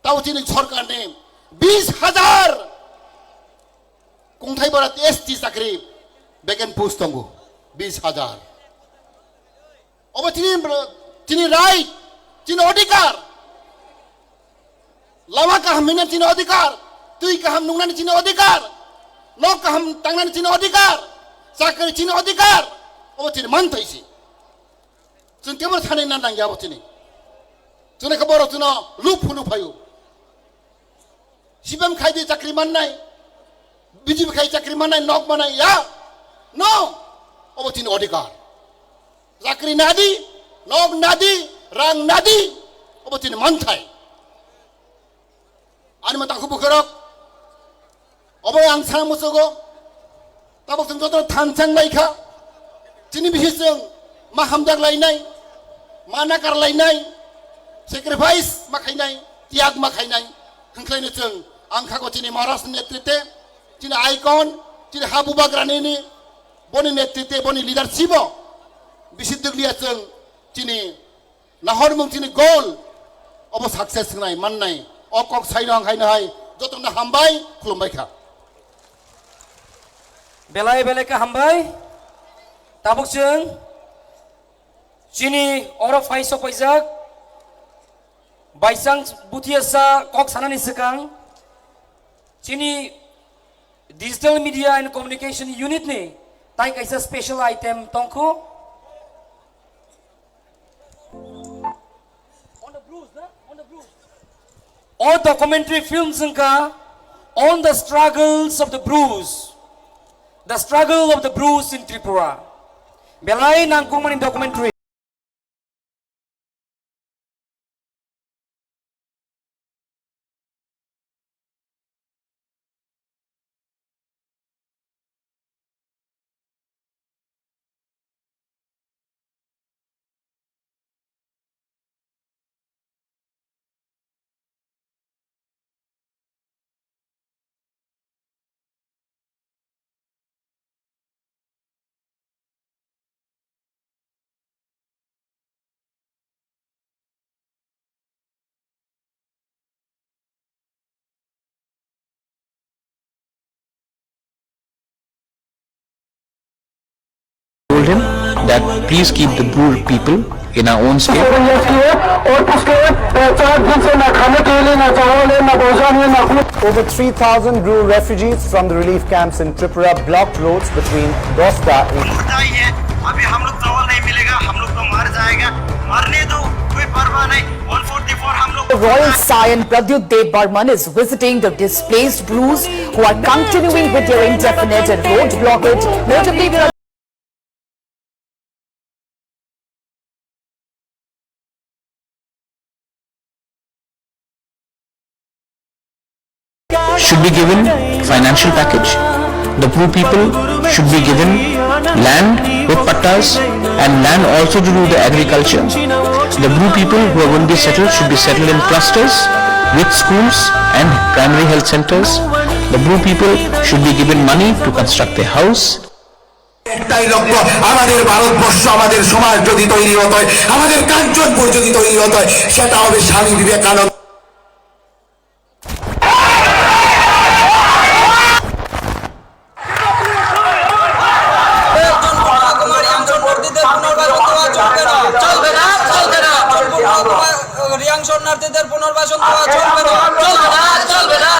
Tao tini sorkar ni bis hajar kungthai bara S T chakri vacant post tongo, bis hajar. Obo tini, tini right, tini odhikar. Lama kaham hwnna chini odhikar, twi kaham nungnani chini odhikar, nok kaham tangnani chini odhikar, chakri chini odhikar, obo chini manthai si. Chwng kebo sanai na nangya obo chini. Chwngno khe borok chwngno luk phunuk phaio. C P M khai di chakri mannai, B J P khai chakri mannai, nok mannai, ya? No! Obo chini odhikar. Chakri nadi, nok nadi, rang nadi, obo chini manthai. Ani ma takhuk bukhurok, obo ang sana musugo, tabok chwng joto thansa wng lai kha, chini bisi chwng ma hamjak lainai, ma nakar lainai, sacrifice ma khainai, tiyag ma khainai, hwnkhlaino chwng ang kha ko chini Maharaj ni netrite, chini icon, chini ha bubagrani ni, boni netrite, boni leadership o. Bisi dwkliya chwng chini nahormung chini goal obo success wngnai mannai. O kok saino ang haino hai jotono hambai khulumbai kha. Belai belai khe hambai. Tabuk chwng chini oro phai sok paijak Baisang Bhutia sa kok sanani swkang chini Digital Media and Communication Unit ni tai kaisa special item tongkhu. O documentary film wngkha on the struggles of the Bru, the struggle of the Bru in Tripura. Belai nangkukmani documentary. Told him that please keep the Bru people in our own state. और उसके, अ, चार दिन से ना खाने के लिए, ना चावल है, ना भोजन है, ना कुछ। Over three thousand Bru refugees from the relief camps in Tripura blocked roads between Basta. मुर्दा ही है, अभी हम लोग चावल नहीं मिलेगा, हम लोग तो मर जाएगा, मरने दो, कोई परवाह नहीं। One forty-four हम लोग Royal Saion Pradyut Debbarman is visiting the displaced Brus who are continuing with their indefinite and road blockade, notably should be given financial package. The Bru people should be given land with pattas and land also to do the agriculture. The Bru people who are going to be settled should be settled in clusters with schools and primary health centers. The Bru people should be given money to construct their house. একটাই লক্ষ্য, আমাদের ভারতবর্ষ, আমাদের সমাজ যদি তৈরি হতে হয়, আমাদের কাঞ্চনপুর যদি তৈরি হতে হয়, সেটা হবে স্বামী বিবেকানন্দ। রিয়াং শরণার্থীদের পুনর্বাসন দেওয়া চলবে না, চলবে না, চলবে না। রিয়াং শরণার্থীদের পুনর্বাসন দেওয়া চলবে না, চলবে না, চলবে না।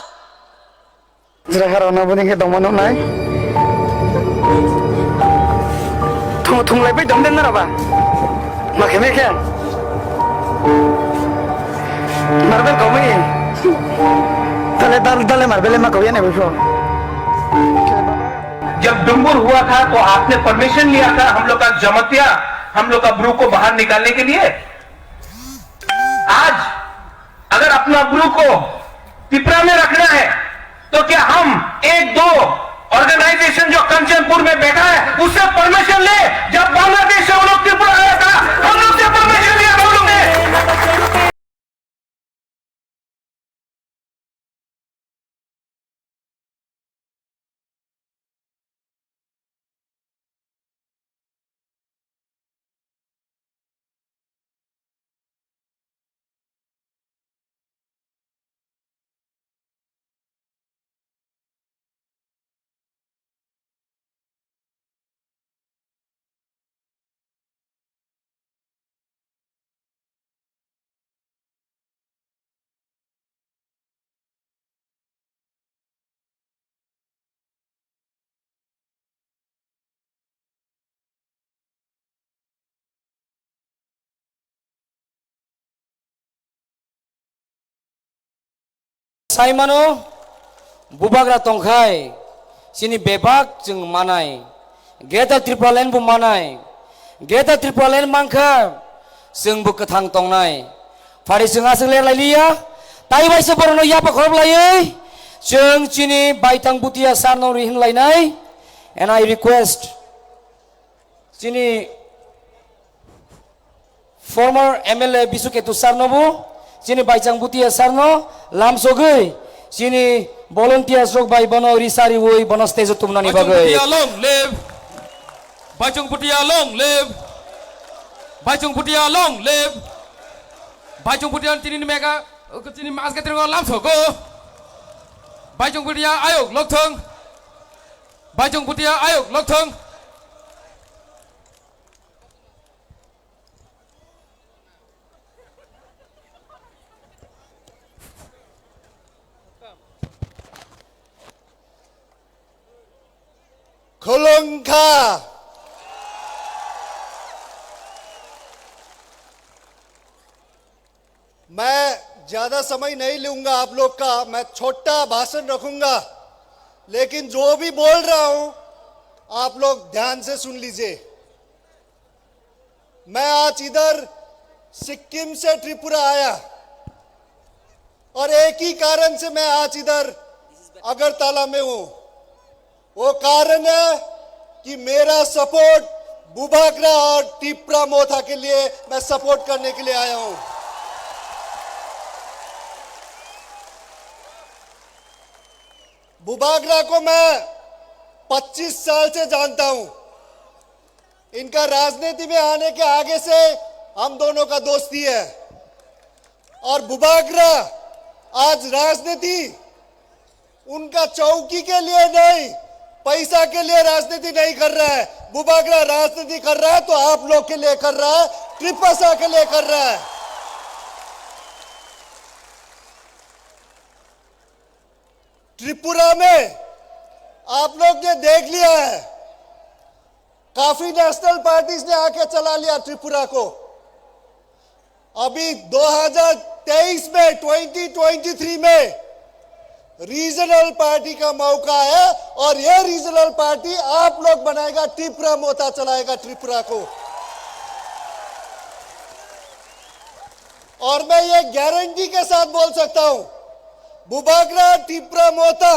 Jra haro na buni khe dongma nuknai. Thung, thung lai pai dom den na ba. Ma khe me khe. Marble kau mai. Dale, dal-, dale marble ma kau ya ne bai pho. जब डुम्बुर हुआ था तो आपने परमिशन लिया था हम लोग का जमतिया, हम लोग का ब्रू को बाहर निकालने के लिए? आज अगर अपना ब्रू को तिपरा में रखना है तो क्या हम एक दो ऑर्गेनाइजेशन जो कंचनपुर में बैठा है उससे परमिशन ले? जब बांग्लादेश से वो लोग त्रिपुरा आया था, हम लोग से परमिशन लिया था उन लोग ने। Saimano, bubagra tongkhai, chini bebak chwng manai, Greater Tripura Land bo manai, Greater Tripura Land mankha, chwng bo kwthang tongnai. Phari chwng aswk ler lai liya, tai bai se borokno yapa khorok laiwi, chwng chini Baitang Bhutia sir no ri hwn lainai, and I request, chini former M L A Bisu Ketu sir no bo, chini Baitang Bhutia sir no lamsogwi, chini volunteers rok bai bono risa riwi bono stage o tumnani bagwi. Bhutia long live. Baichung Bhutia long live. Baichung Bhutia long live. Baichung Bhutia chini mega, chini mas gatri ngo lam soko. Baichung Bhutia ayok lokthong. Baichung Bhutia ayok lokthong. Khulungkha. मैं ज्यादा समय नहीं लूंगा आप लोग का, मैं छोटा भाषण रखूंगा, लेकिन जो भी बोल रहा हूं, आप लोग ध्यान से सुन लीजिए। मैं आज इधर सिक्किम से त्रिपुरा आया और एक ही कारण से मैं आज इधर अगरतला में हूं। वो कारण है कि मेरा सपोर्ट बुबागरा और टिप्रा मोथा के लिए मैं सपोर्ट करने के लिए आया हूं। बुबागरा को मैं पच्चीस साल से जानता हूं। इनका राजनीति में आने के आगे से हम दोनों का दोस्ती है। और बुबागरा आज राजनीति उनका चौकी के लिए नहीं, पैसा के लिए राजनीति नहीं कर रहा है। बुबागरा राजनीति कर रहा है तो आप लोग के लिए कर रहा है, त्रिपासा के लिए कर रहा है। त्रिपुरा में आप लोग ने देख लिया है, काफी नेशनल पार्टीज ने आके चला लिया त्रिपुरा को। अभी दो हज़ार तेईस में, ट्वेंटी ट्वेंटी थ्री में रीजनल पार्टी का मौका है और ये रीजनल पार्टी आप लोग बनाएगा, टिप्रा मोथा चलाएगा त्रिपुरा को। और मैं ये गारंटी के साथ बोल सकता हूं, बुबागरा, टिप्रा मोथा,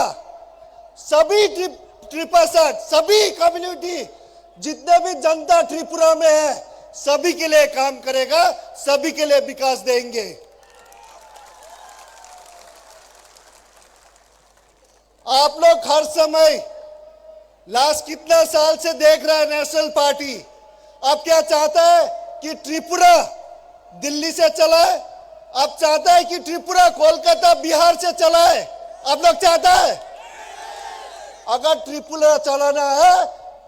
सभी ट्रिप-, त्रिपासा, सभी कम्युनिटी, जितने भी जनता त्रिपुरा में है, सभी के लिए काम करेगा, सभी के लिए विकास देंगे। आप लोग हर समय लास्ट कितना साल से देख रहा है नेशनल पार्टी, अब क्या चाहता है कि त्रिपुरा दिल्ली से चलाए? अब चाहता है कि त्रिपुरा कोलकाता बिहार से चलाए? आप लोग चाहता है? अगर त्रिपुरा चलाना है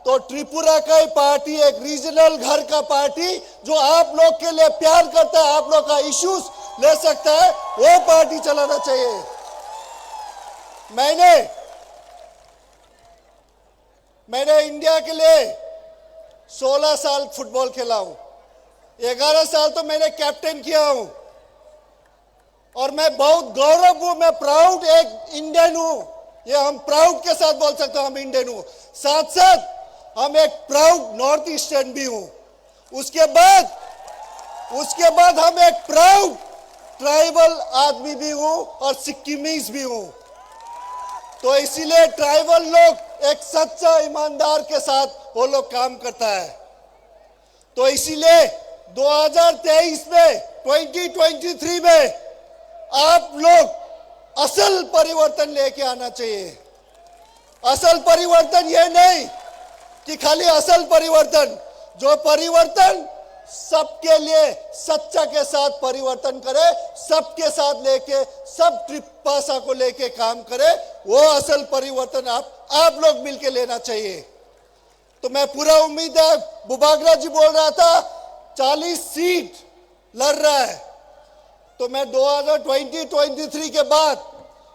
तो त्रिपुरा का ही पार्टी, एक रीजनल घर का पार्टी जो आप लोग के लिए प्यार करता है, आप लोग का इश्यूज ले सकता है, वो पार्टी चलाना चाहिए। मैंने मैंने इंडिया के लिए सोलह साल फुटबॉल खेला हूं, ग्यारह साल तो मैंने कैप्टन किया हूं। और मैं बहुत गौरव हूं, मैं प्राउड एक इंडियन हूं। ये हम प्राउड के साथ बोल सकते हैं, हम इंडियन हूं। साथ साथ हम एक प्राउड नॉर्थ ईस्टर्न भी हूं। उसके बाद उसके बाद हम एक प्राउड ट्राइबल आदमी भी हूं और सिक्किमीज भी हूं। तो इसीलिए ट्राइबल लोग एक सच्चा ईमानदार के साथ वो लोग काम करता है। तो इसीलिए दो हज़ार तेईस में, ट्वेंटी ट्वेंटी थ्री में आप लोग असल परिवर्तन लेके आना चाहिए। असल परिवर्तन ये नहीं कि खाली असल परिवर्तन, जो परिवर्तन सबके लिए सच्चा के साथ परिवर्तन करे, सबके साथ लेके, सब त्रिपासा को लेके काम करे, वो असल परिवर्तन आप आप लोग मिलके लेना चाहिए। तो मैं पूरा उम्मीद है, बुबागरा जी बोल रहा था चालीस सीट लड़ रहा है, तो मैं दो हज़ार ट्वेंटी ट्वेंटी थ्री के बाद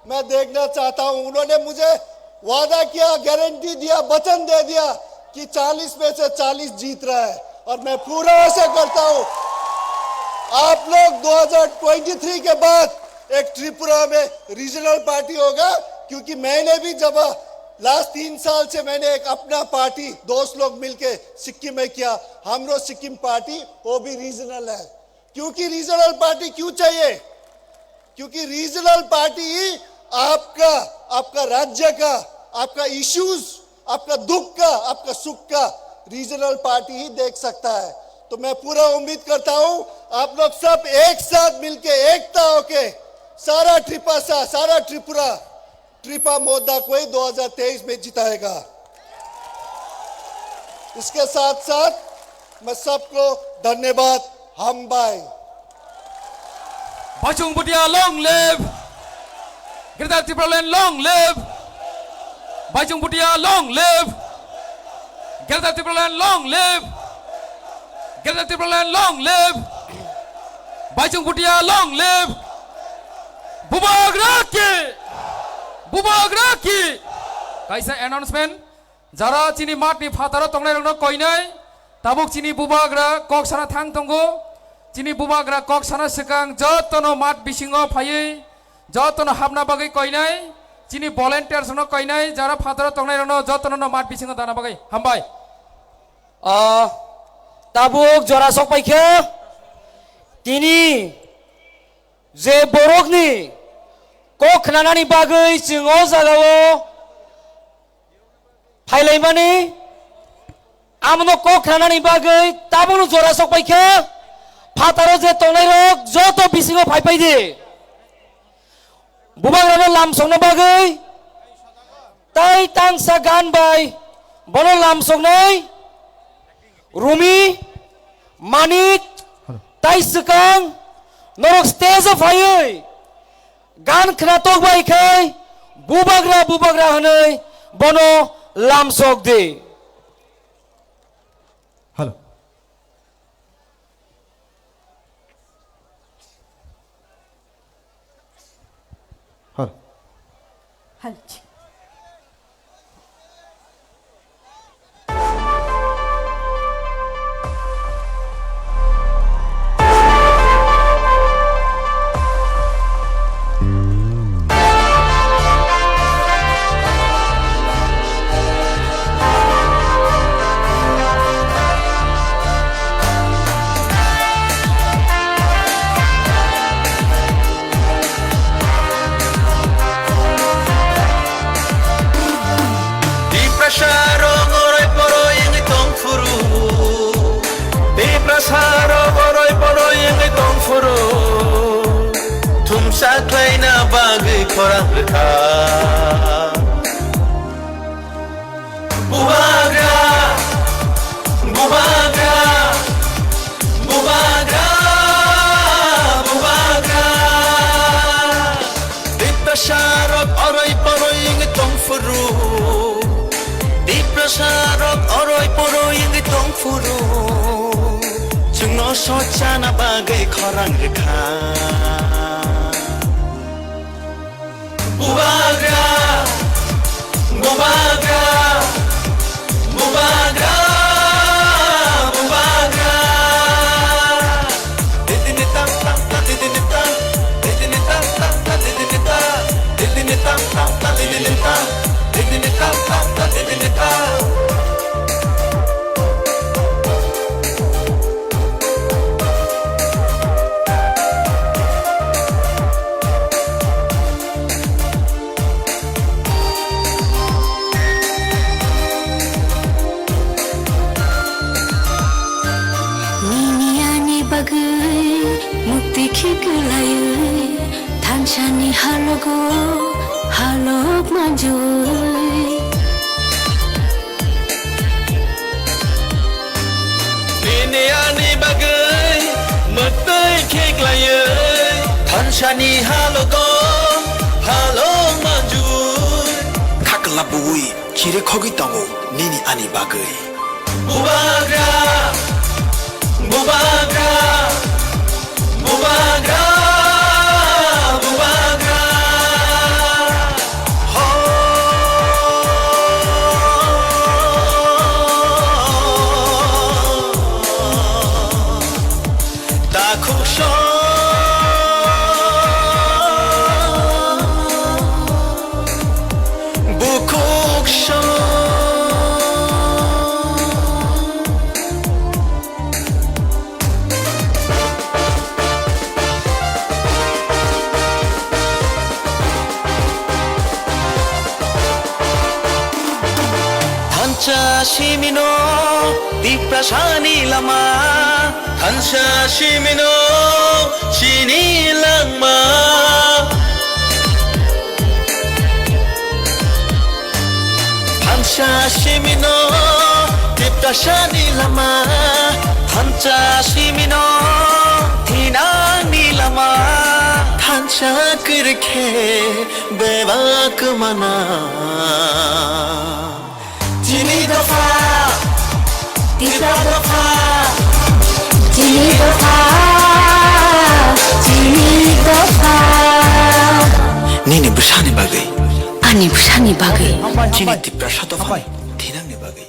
मैं देखना चाहता हूं। उन्होंने मुझे वादा किया, गारंटी दिया, वचन दे दिया कि चालीस में से चालीस जीत रहा है, और मैं पूरा आशा करता हूं आप लोग दो हज़ार ट्वेंटी थ्री के बाद एक त्रिपुरा में रीजनल पार्टी होगा, क्योंकि मैंने भी जब लास्ट तीन साल से मैंने एक अपना पार्टी दोस्त लोग मिलके सिक्किम में किया, हमरो सिक्किम पार्टी वो भी रीजनल है। क्योंकि रीजनल पार्टी क्यों चाहिए? क्योंकि रीजनल पार्टी ही आपका, आपका राज्य का, आपका इश्यूज, आपका दुख का, आपका सुख का रीजनल पार्टी ही देख सकता है। तो मैं पूरा उम्मीद करता हूं आप लोग सब एक साथ मिलके, एकता होके सारा त्रिपासा, सारा त्रिपुरा, त्रिपा मोदा को ही दो हज़ार तेईस में जिताएगा। इसके साथ साथ मैं सबको धन्यवाद। Hambai. Bachung Bhutia long live! Greater Tipraland long live! Bachung Bhutia long live! Greater Tipraland long live! Greater Tipraland long live! Bachung Bhutia long live! Bubagra ki! Bubagra ki! Kaisa announcement. Jara chini mat ni phataro tongnai rokno koinai, tabuk chini bubagra kok sana thang tongo. Chini bubagra kok sana swkang jotono mat bisingo phaiwi jotono hapna bagwi koinai. Chini volunteers rokno koinai, jara phataro tongnai rokno jotono no mat bisingo dana bagwi. Hambai. Ah, tabuk jora sok paikha. Tini je borokni kok khnanani bagwi chwng o jagao phailaimani, amno kok khnanani bagwi tabukno jora sok paikha. Phataro je tongnairok joto bisingo phaipai di. Bubagrano lamsokna bagwi tai tangsa gan bai bono lamsoknai Rumi, Manik, tai swkang norok stage o phaiwi gan khnatok bai khai bubagra bubagra hwnwi bono lamsok di. Hello. Hello. Tiprasa rok oroi poroi wngwi tong phuru. Tiprasa rok oroi poroi wngwi tong phuru. Thumsa khlaina bagwi khorang rwkha. Bubagra, bubagra, bubagra, bubagra. Tiprasa rok oroi poroi wngwi tong phuru. Tiprasa rok oroi poroi wngwi tong phuru. Chwngno sochana bagwi khorang rwkha. Bubagra, bubagra, bubagra, bubagra. Didini tam tam ta, didini tam, didini tam tam ta, didini ta, didini tam tam ta, didini ta, didini tam tam ta, didini ta. Nini ani bagwi mukti khiklaiwi thansani halogo halok manjui. Nini ani bagwi mwtwi khiklaiwi thansani halogo halok manjui. Khakla bui khire khogwi tongo nini ani bagwi. Bubagra, bubagra, bubagra, bubagra. Ho. Takhuk song. Bukhuk song. Thansa simino Tiprasani lama. Thansa simino chini langma. Thansa simino Tasani lama thansa simino, thinangni lama thansa kwrwikhe bebak mana. Chini dopha, Tipra dopha, chini dopha, chini dopha. Nini bwsani bagwi. Ani bwsani bagwi. Chini Tiprasa dophani thinangni bagwi.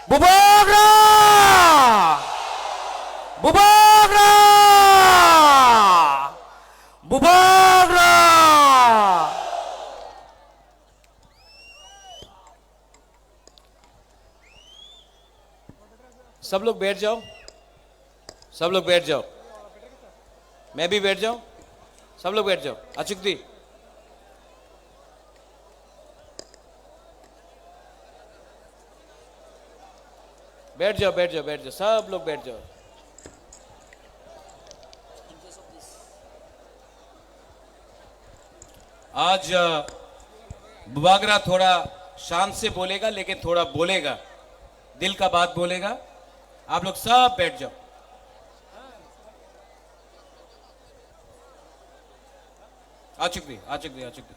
Bubagra! Bubagra! Bubagra! सब लोग बैठ जाओ, सब लोग बैठ जाओ, मैं भी बैठ जाऊं, सब लोग बैठ जाओ। अचुक दी, बैठ जाओ, बैठ जाओ, बैठ जाओ, सब लोग बैठ जाओ। आज, अ, बुबागरा थोड़ा शांत से बोलेगा, लेकिन थोड़ा बोलेगा, दिल का बात बोलेगा। आप लोग सब बैठ जाओ। आचुक दी, आचुक दी, आचुक दी।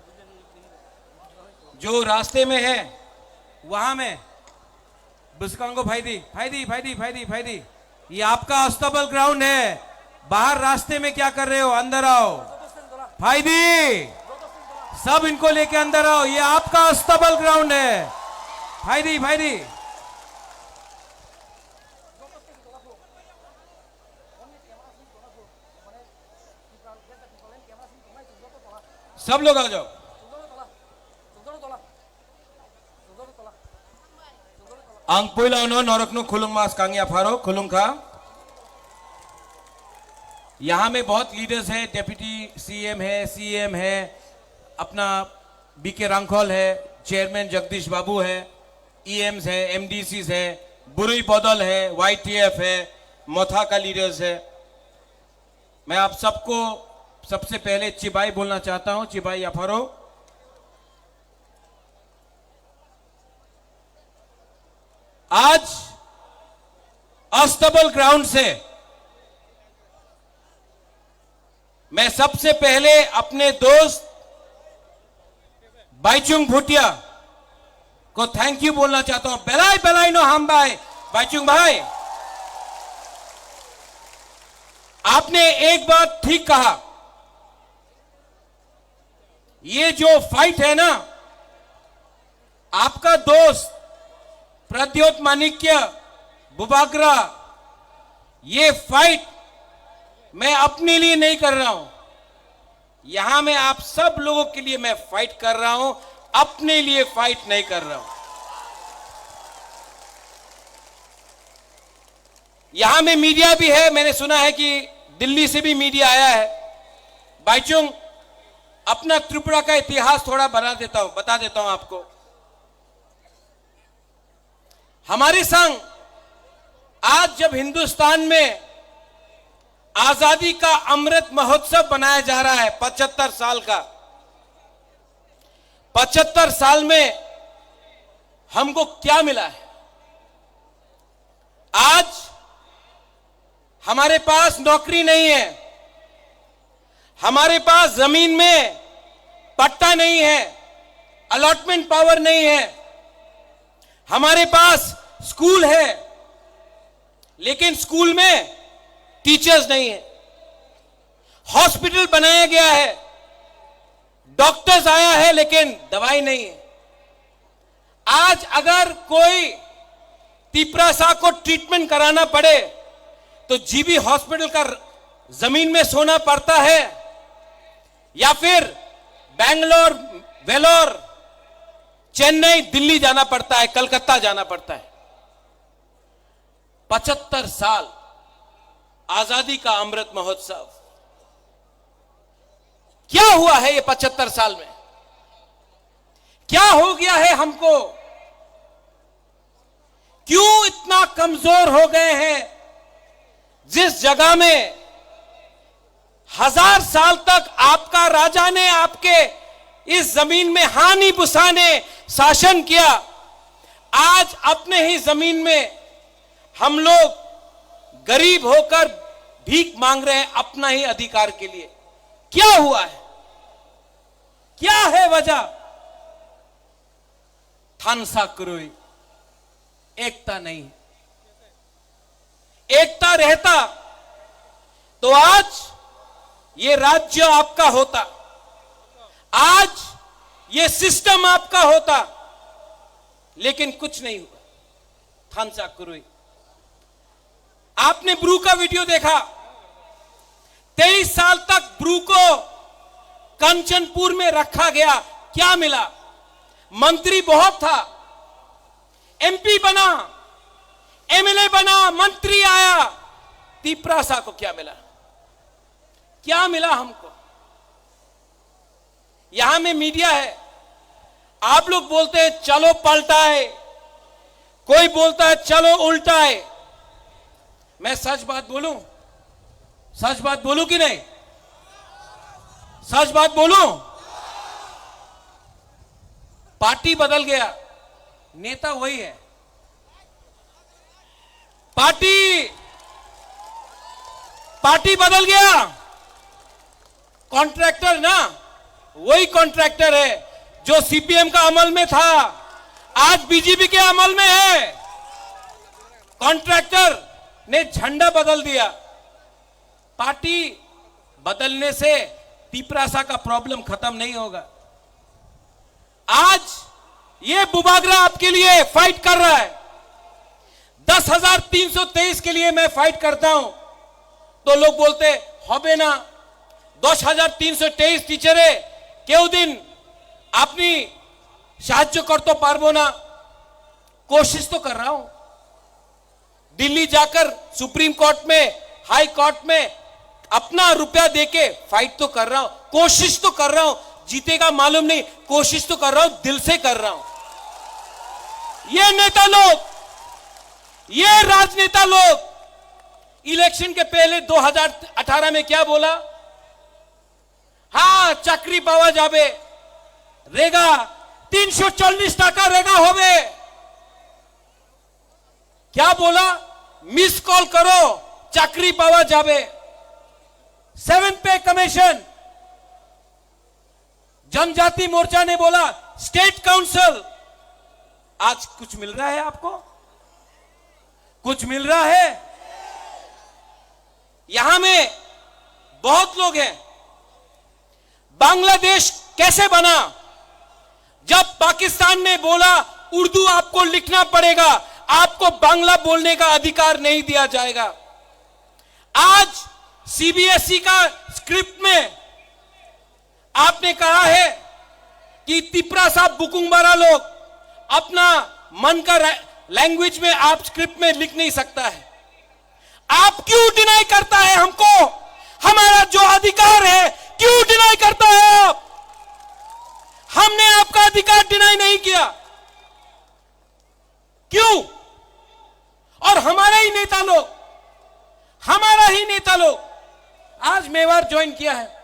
जो रास्ते में है, वहां में Bwskango phaidi, phaidi, phaidi, phaidi, phaidi. ये आपका अस्तबल ग्राउंड है, बाहर रास्ते में क्या कर रहे हो? अंदर आओ। Phaidi, सब इनको लेके अंदर आओ, ये आपका अस्तबल ग्राउंड है। Phaidi, phaidi. सब लोग आ जाओ। Ang puila no norokno khulungma swkang yapharo khulungkha. यहाँ में बहुत लीडर्स है, डेप्यूटी सीएम है, सीएम है, अपना बीके रांखल है, चेयरमैन जगदीश बाबू है, ईएम्स है, एमडीसीज है, बुरुई बदल है, वाईटीएफ है, मोथा का लीडर्स है। मैं आप सबको सबसे पहले चिबाई बोलना चाहता हूं, चिबाई याफारो। आज अस्तबल ग्राउंड से मैं सबसे पहले अपने दोस्त बाईचुंग भूटिया को थैंक यू बोलना चाहता हूं। Belai belai no hambai, Baichung भाई, आपने एक बात ठीक कहा। ये जो फाइट है ना, आपका दोस्त प्रद्योत माणिक्य बुबागरा, ये फाइट मैं अपने लिए नहीं कर रहा हूं, यहां मैं आप सब लोगों के लिए मैं फाइट कर रहा हूं, अपने लिए फाइट नहीं कर रहा हूं। यहां में मीडिया भी है, मैंने सुना है कि दिल्ली से भी मीडिया आया है। बाईचुंग, अपना त्रिपुरा का इतिहास थोड़ा बना देता हूं, बता देता हूं आपको। हमारे संग आज जब हिंदुस्तान में आजादी का अमृत महोत्सव मनाया जा रहा है, पचहत्तर साल का, पचहत्तर साल में हमको क्या मिला है? आज हमारे पास नौकरी नहीं है, हमारे पास जमीन में पट्टा नहीं है, अलॉटमेंट पावर नहीं है, हमारे पास स्कूल है, लेकिन स्कूल में टीचर्स नहीं है, हॉस्पिटल बनाया गया है, डॉक्टर्स आया है, लेकिन दवाई नहीं है। आज अगर कोई तिपरासा को ट्रीटमेंट कराना पड़े, तो जीबी हॉस्पिटल का जमीन में सोना पड़ता है, या फिर बैंगलोर, वेलोर, चेन्नई, दिल्ली जाना पड़ता है, कलकत्ता जाना पड़ता है। पचहत्तर साल आजादी का अमृत महोत्सव, क्या हुआ है ये पचहत्तर साल में? क्या हो गया है हमको? क्यों इतना कमजोर हो गए हैं? जिस जगह में हजार साल तक आपका राजा ने आपके इस जमीन में हानि बुसाने शासन किया, आज अपने ही जमीन में हम लोग गरीब होकर भीख मांग रहे हैं अपना ही अधिकार के लिए। क्या हुआ है? क्या है वजह? Thansa kwrwi, एकता नहीं है। एकता रहता तो आज ये राज्य आपका होता, आज ये सिस्टम आपका होता, लेकिन कुछ नहीं हुआ। Thansa kwrwi। आपने ब्रू का वीडियो देखा, तेईस साल तक ब्रू को कंचनपुर में रखा गया, क्या मिला? मंत्री बहुत था, एमपी बना, एमएलए बना, मंत्री आया, तिपरासा को क्या मिला? क्या मिला हमको? यहां में मीडिया है, आप लोग बोलते हैं चलो पलटा है, कोई बोलता है चलो उल्टा है। मैं सच बात बोलूं, सच बात बोलूं कि नहीं? सच बात बोलूं, पार्टी बदल गया, नेता वही है। पार्टी, पार्टी बदल गया। कॉन्ट्रैक्टर ना, वही कॉन्ट्रैक्टर है जो सीपीएम का अमल में था, आज बीजेपी के अमल में है। कॉन्ट्रैक्टर ने झंडा बदल दिया। पार्टी बदलने से तिपरासा का प्रॉब्लम खत्म नहीं होगा। आज ये बुबागरा आपके लिए फाइट कर रहा है। दस हजार तीन सौ तेईस के लिए मैं फाइट करता हूं, तो लोग बोलते, "হবে না, দশ হাজার তিনশো তেইশ টিচারে কেউ দিন আপনি সাহায্য করতে পারবো না।" कोशिश तो कर रहा हूं। दिल्ली जाकर सुप्रीम कोर्ट में, हाई कोर्ट में अपना रुपया देके फाइट तो कर रहा हूं, कोशिश तो कर रहा हूं। जीतेगा मालूम नहीं, कोशिश तो कर रहा हूं, दिल से कर रहा हूं। ये नेता लोग, ये राजनेता लोग इलेक्शन के पहले दो हज़ार अठारह में क्या बोला? হ্যাঁ, চাকরি পাওয়া যাবে, রেগা, তিনশো চল্লিশ টাকা রেগা হবে। क्या बोला? मिस कॉल करो, চাকরি পাওয়া যাবে। सेवन पे कमीशन। जनजाति मोर्चा ने बोला, स्टेट काउंसिल। आज कुछ मिल रहा है आपको? कुछ मिल रहा है? यहां में बहुत लोग हैं। बांग्लादेश कैसे बना? जब पाकिस्तान ने बोला, "उर्दू आपको लिखना पड़ेगा, आपको बांग्ला बोलने का अधिकार नहीं दिया जाएगा।" आज सीबीएसई का स्क्रिप्ट में आपने कहा है कि तिपरासा बुकुंगबारा लोग अपना मन का रै-, लैंग्वेज में आप स्क्रिप्ट में लिख नहीं सकता है। आप क्यों डिनाई करता है हमको? हमारा जो अधिकार है, क्यों डिनाई करता है आप? हमने आपका अधिकार डिनाई नहीं किया, क्यों? और हमारा ही नेता लोग, हमारा ही नेता लोग आज मेवाड़ ज्वाइन किया है।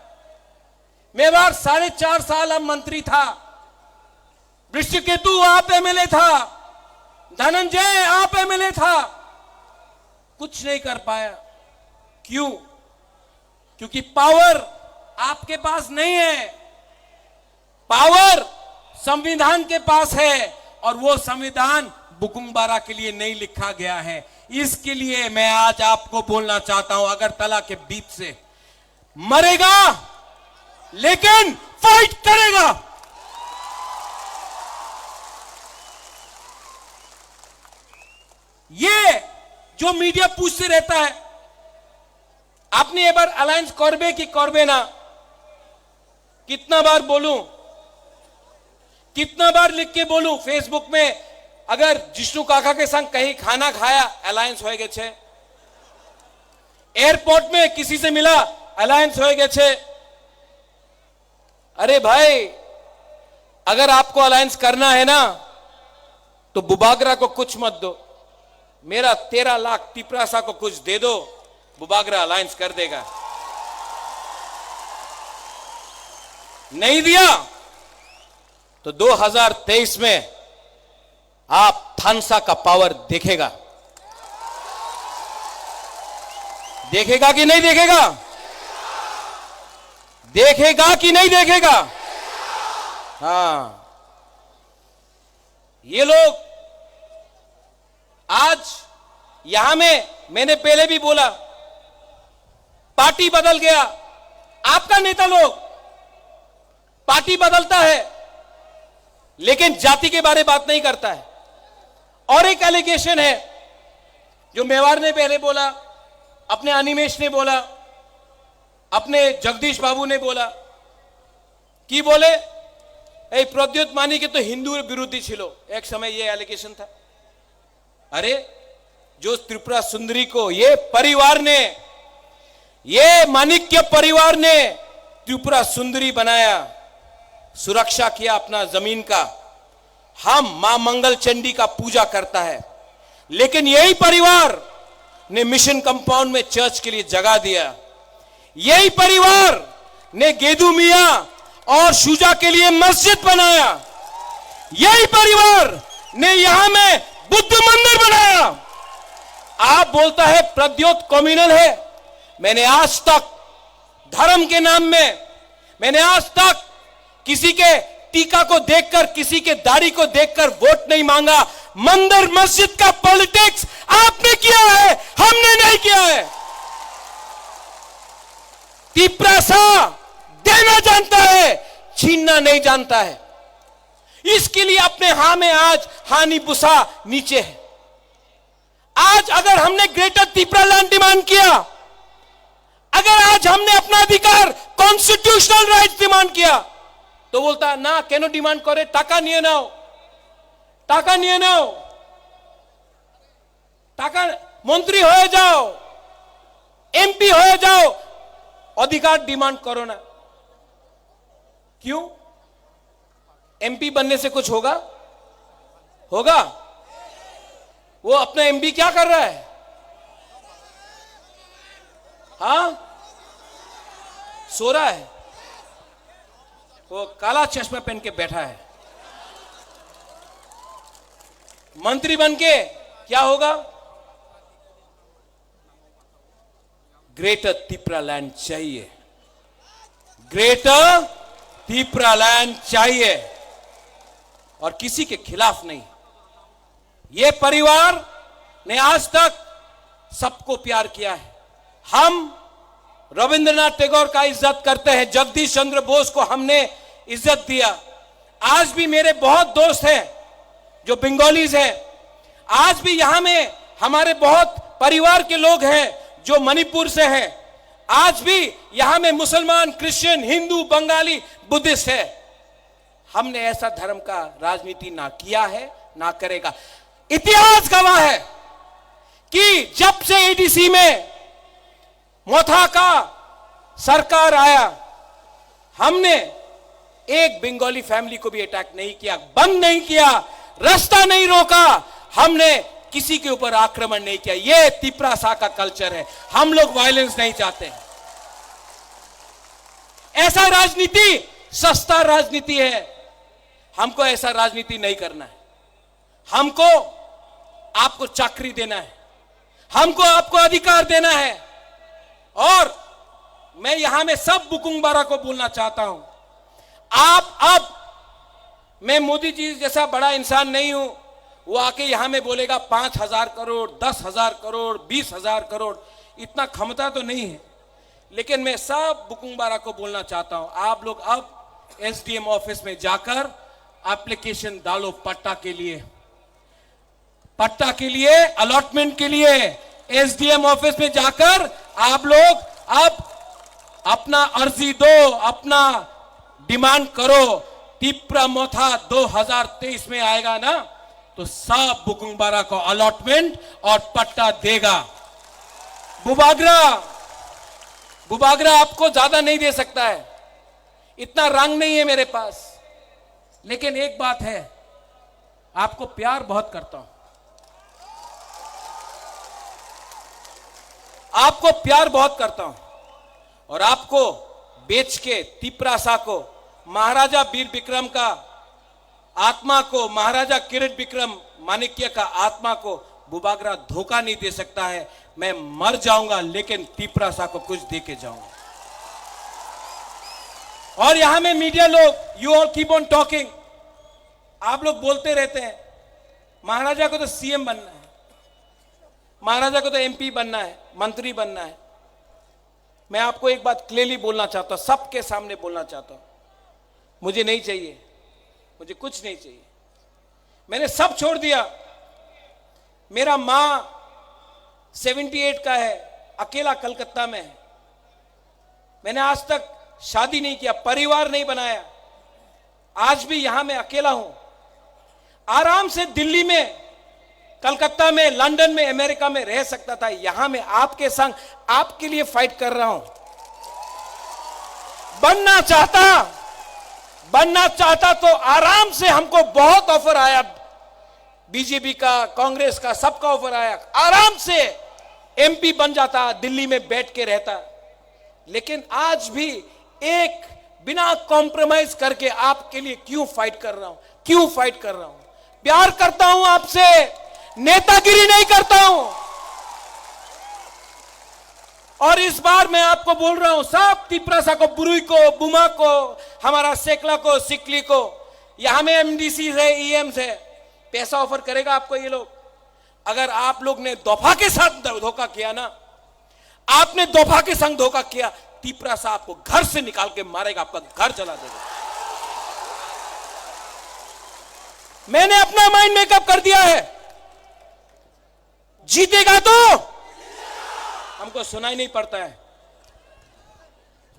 मेवाड़ साढ़े चार साल हम मंत्री था, वृषकेतु आप एमएलए था, धनंजय आप एमएलए था, कुछ नहीं कर पाया। क्यों? क्योंकि पावर आपके पास नहीं है। पावर संविधान के पास है, और वो संविधान बुकुंगबारा के लिए नहीं लिखा गया है। इसके लिए मैं आज आपको बोलना चाहता हूं, अगरतला के बीच से मरेगा, लेकिन फाइट करेगा। ये जो मीडिया पूछते रहता है, আপনি এবার অ্যালায়েন্স করবে কি করবে না? कितना बार बोलूं, कितना बार लिख के बोलूं फेसबुक में? अगर जिष्णु काका के संग कहीं खाना खाया, অ্যালায়েন্স হয়ে গেছে। एयरपोर्ट में किसी से मिला, অ্যালায়েন্স হয়ে গেছে। अरे भाई, अगर आपको अलायंस करना है ना, तो बुबागरा को कुछ मत दो। मेरा तेरह लाख तिपरासा को कुछ दे दो, बुबागरा अलायंस कर देगा। नहीं दिया तो दो हज़ार तेईस में आप थानसा का पावर देखेगा। देखेगा कि नहीं देखेगा? देखेगा कि नहीं देखेगा? हाँ, ये लोग आज यहां में, मैंने पहले भी बोला, पार्टी बदल गया। आपका नेता लोग पार्टी बदलता है, लेकिन जाति के बारे बात नहीं करता है। और एक एलिगेशन है जो मेवाड़ ने पहले बोला, अपने अनिमेश ने बोला, अपने जगदीश बाबू ने बोला। কি বলে? এই প্রদ্যুৎ মানিকে তো হিন্দুর বিরোধী ছিল, এক সময় ये एलिगेशन था। अरे, जो त्रिपुरा सुंदरी को ये परिवार ने, ये माणिक्य परिवार ने त्रिपुरा सुंदरी बनाया, सुरक्षा किया अपना जमीन का, हम मां मंगल चंडी का पूजा करता है, लेकिन यही परिवार ने मिशन कंपाउंड में चर्च के लिए जगह दिया। यही परिवार ने गेदू मियां और शुजा के लिए मस्जिद बनाया। यही परिवार ने यहां में बुद्ध मंदिर बनाया। आप बोलता है प्रद्योत कम्युनल है। मैंने आज तक धर्म के नाम में, मैंने आज तक किसी के टीका को देखकर, किसी के दाढ़ी को देखकर वोट नहीं मांगा। मंदिर मस्जिद का पॉलिटिक्स आपने किया है, हमने नहीं किया है। तिपरासा देना जानता है, छीनना नहीं जानता है। इसके लिए अपने हां में आज हानि बुसा नीचे है। आज अगर हमने ग्रेटर तिपरा लैंड डिमांड किया, अगर आज हमने अपना अधिकार, कॉन्स्टिट्यूशनल राइट्स डिमांड किया, तो बोलता, "না, কেন ডিমান্ড করে? টাকা নিয়ে নাও, টাকা নিয়ে নাও, টাকা, মন্ত্রী হয়ে যাও, এমপি হয়ে যাও, অধিকার ডিমান্ড করো না।" क्यों? एमपी बनने से कुछ होगा? होगा? वो अपना एमपी क्या कर रहा है? हाँ, सो रहा है। वो काला चश्मा पहन के बैठा है। मंत्री बन के क्या होगा? ग्रेटर तिपरा लैंड चाहिए, ग्रेटर तिपरा लैंड चाहिए, और किसी के खिलाफ नहीं। ये परिवार ने आज तक सबको प्यार किया है। हम रविंद्रनाथ टैगोर का इज्जत करते हैं, जगदीश चंद्र बोस को हमने इज्जत दिया। आज भी मेरे बहुत दोस्त हैं जो बंगालीज हैं, आज भी यहाँ में हमारे बहुत परिवार के लोग हैं जो मणिपुर से हैं, आज भी यहाँ में मुसलमान, क्रिश्चियन, हिंदू, बंगाली, बुद्धिस्ट है। हमने ऐसा धर्म का राजनीति ना किया है, ना करेगा। इतिहास गवाह है कि जब से एडीसी में मोथा का सरकार आया, हमने एक बंगाली फैमिली को भी अटैक नहीं किया, बंद नहीं किया, रास्ता नहीं रोका, हमने किसी के ऊपर आक्रमण नहीं किया। ये तिपरासा का कल्चर है। हम लोग वायलेंस नहीं चाहते हैं। ऐसा राजनीति सस्ता राजनीति है। हमको ऐसा राजनीति नहीं करना है। हमको आपको चाकरी देना है, हमको आपको अधिकार देना है। और मैं यहां में सब बुकुंग बारा को बोलना चाहता हूं, आप अब, मैं मोदी जी जैसा बड़ा इंसान नहीं हूं, वो आके यहां में बोलेगा पांच हजार करोड़, दस हजार करोड़, बीस हजार करोड़, इतना क्षमता तो नहीं है। लेकिन मैं सब बुकुंग बारा को बोलना चाहता हूं, आप लोग अब एसडीएम ऑफिस में जाकर एप्लीकेशन डालो पट्टा के लिए, पट्टा के लिए, अलॉटमेंट के लिए एसडीएम ऑफिस में जाकर आप लोग अब अपना अर्जी दो, अपना डिमांड करो। तिपरा मोथा दो हज़ार तेईस में आएगा ना, तो सब बुकुंग बारा को अलॉटमेंट और पट्टा देगा। बुबागरा, बुबागरा आपको ज्यादा नहीं दे सकता है, इतना रंग नहीं है मेरे पास, लेकिन एक बात है, आपको प्यार बहुत करता हूं। आपको प्यार बहुत करता हूं और आपको बेच के तिपरासा को, महाराजा वीर विक्रम का आत्मा को, महाराजा किरीट विक्रम माणिक्य का आत्मा को बुबागरा धोखा नहीं दे सकता है। मैं मर जाऊंगा लेकिन तिपरासा को कुछ दे के जाऊंगा। और यहां में मीडिया लोग, you all keep on talking, आप लोग बोलते रहते हैं महाराजा को तो सीएम बनना है, महाराजा को तो एमपी बनना है, मंत्री बनना है। मैं आपको एक बात क्लियरली बोलना चाहता हूं, सबके सामने बोलना चाहता हूं, मुझे नहीं चाहिए, मुझे कुछ नहीं चाहिए। मैंने सब छोड़ दिया। मेरा माँ सेवेंटी एट का है, अकेला कलकत्ता में है। मैंने आज तक शादी नहीं किया, परिवार नहीं बनाया। आज भी यहां मैं अकेला हूं। आराम से दिल्ली में, कलकत्ता में, लंदन में, अमेरिका में रह सकता था। यहां मैं आपके संग, आपके लिए फाइट कर रहा हूं। बनना चाहता, बनना चाहता तो आराम से, हमको बहुत ऑफर आया, बीजेपी का, कांग्रेस का, सबका ऑफर आया, आराम से एमपी बन जाता, दिल्ली में बैठ के रहता। लेकिन आज भी एक बिना कॉम्प्रोमाइज करके आपके लिए क्यों फाइट कर रहा हूं, क्यों फाइट कर रहा हूं? प्यार करता हूं आपसे, नेतागिरी नहीं करता हूं। और इस बार मैं आपको बोल रहा हूं, सब तिपरासा को, बुरुई को, बुमा को, हमारा सेकला को, सिकली को, यहां में एमडीसी है, ईएम है, पैसा ऑफर करेगा आपको ये लोग। अगर आप लोग ने दोफा के साथ धोखा किया ना, आपने दोफा के संग धोखा किया, तिपरासा आपको घर से निकाल के मारेगा, आपका घर जला देगा। मैंने अपना माइंड मेकअप कर दिया है। जीतेगा तो, हमको सुनाई नहीं पड़ता है,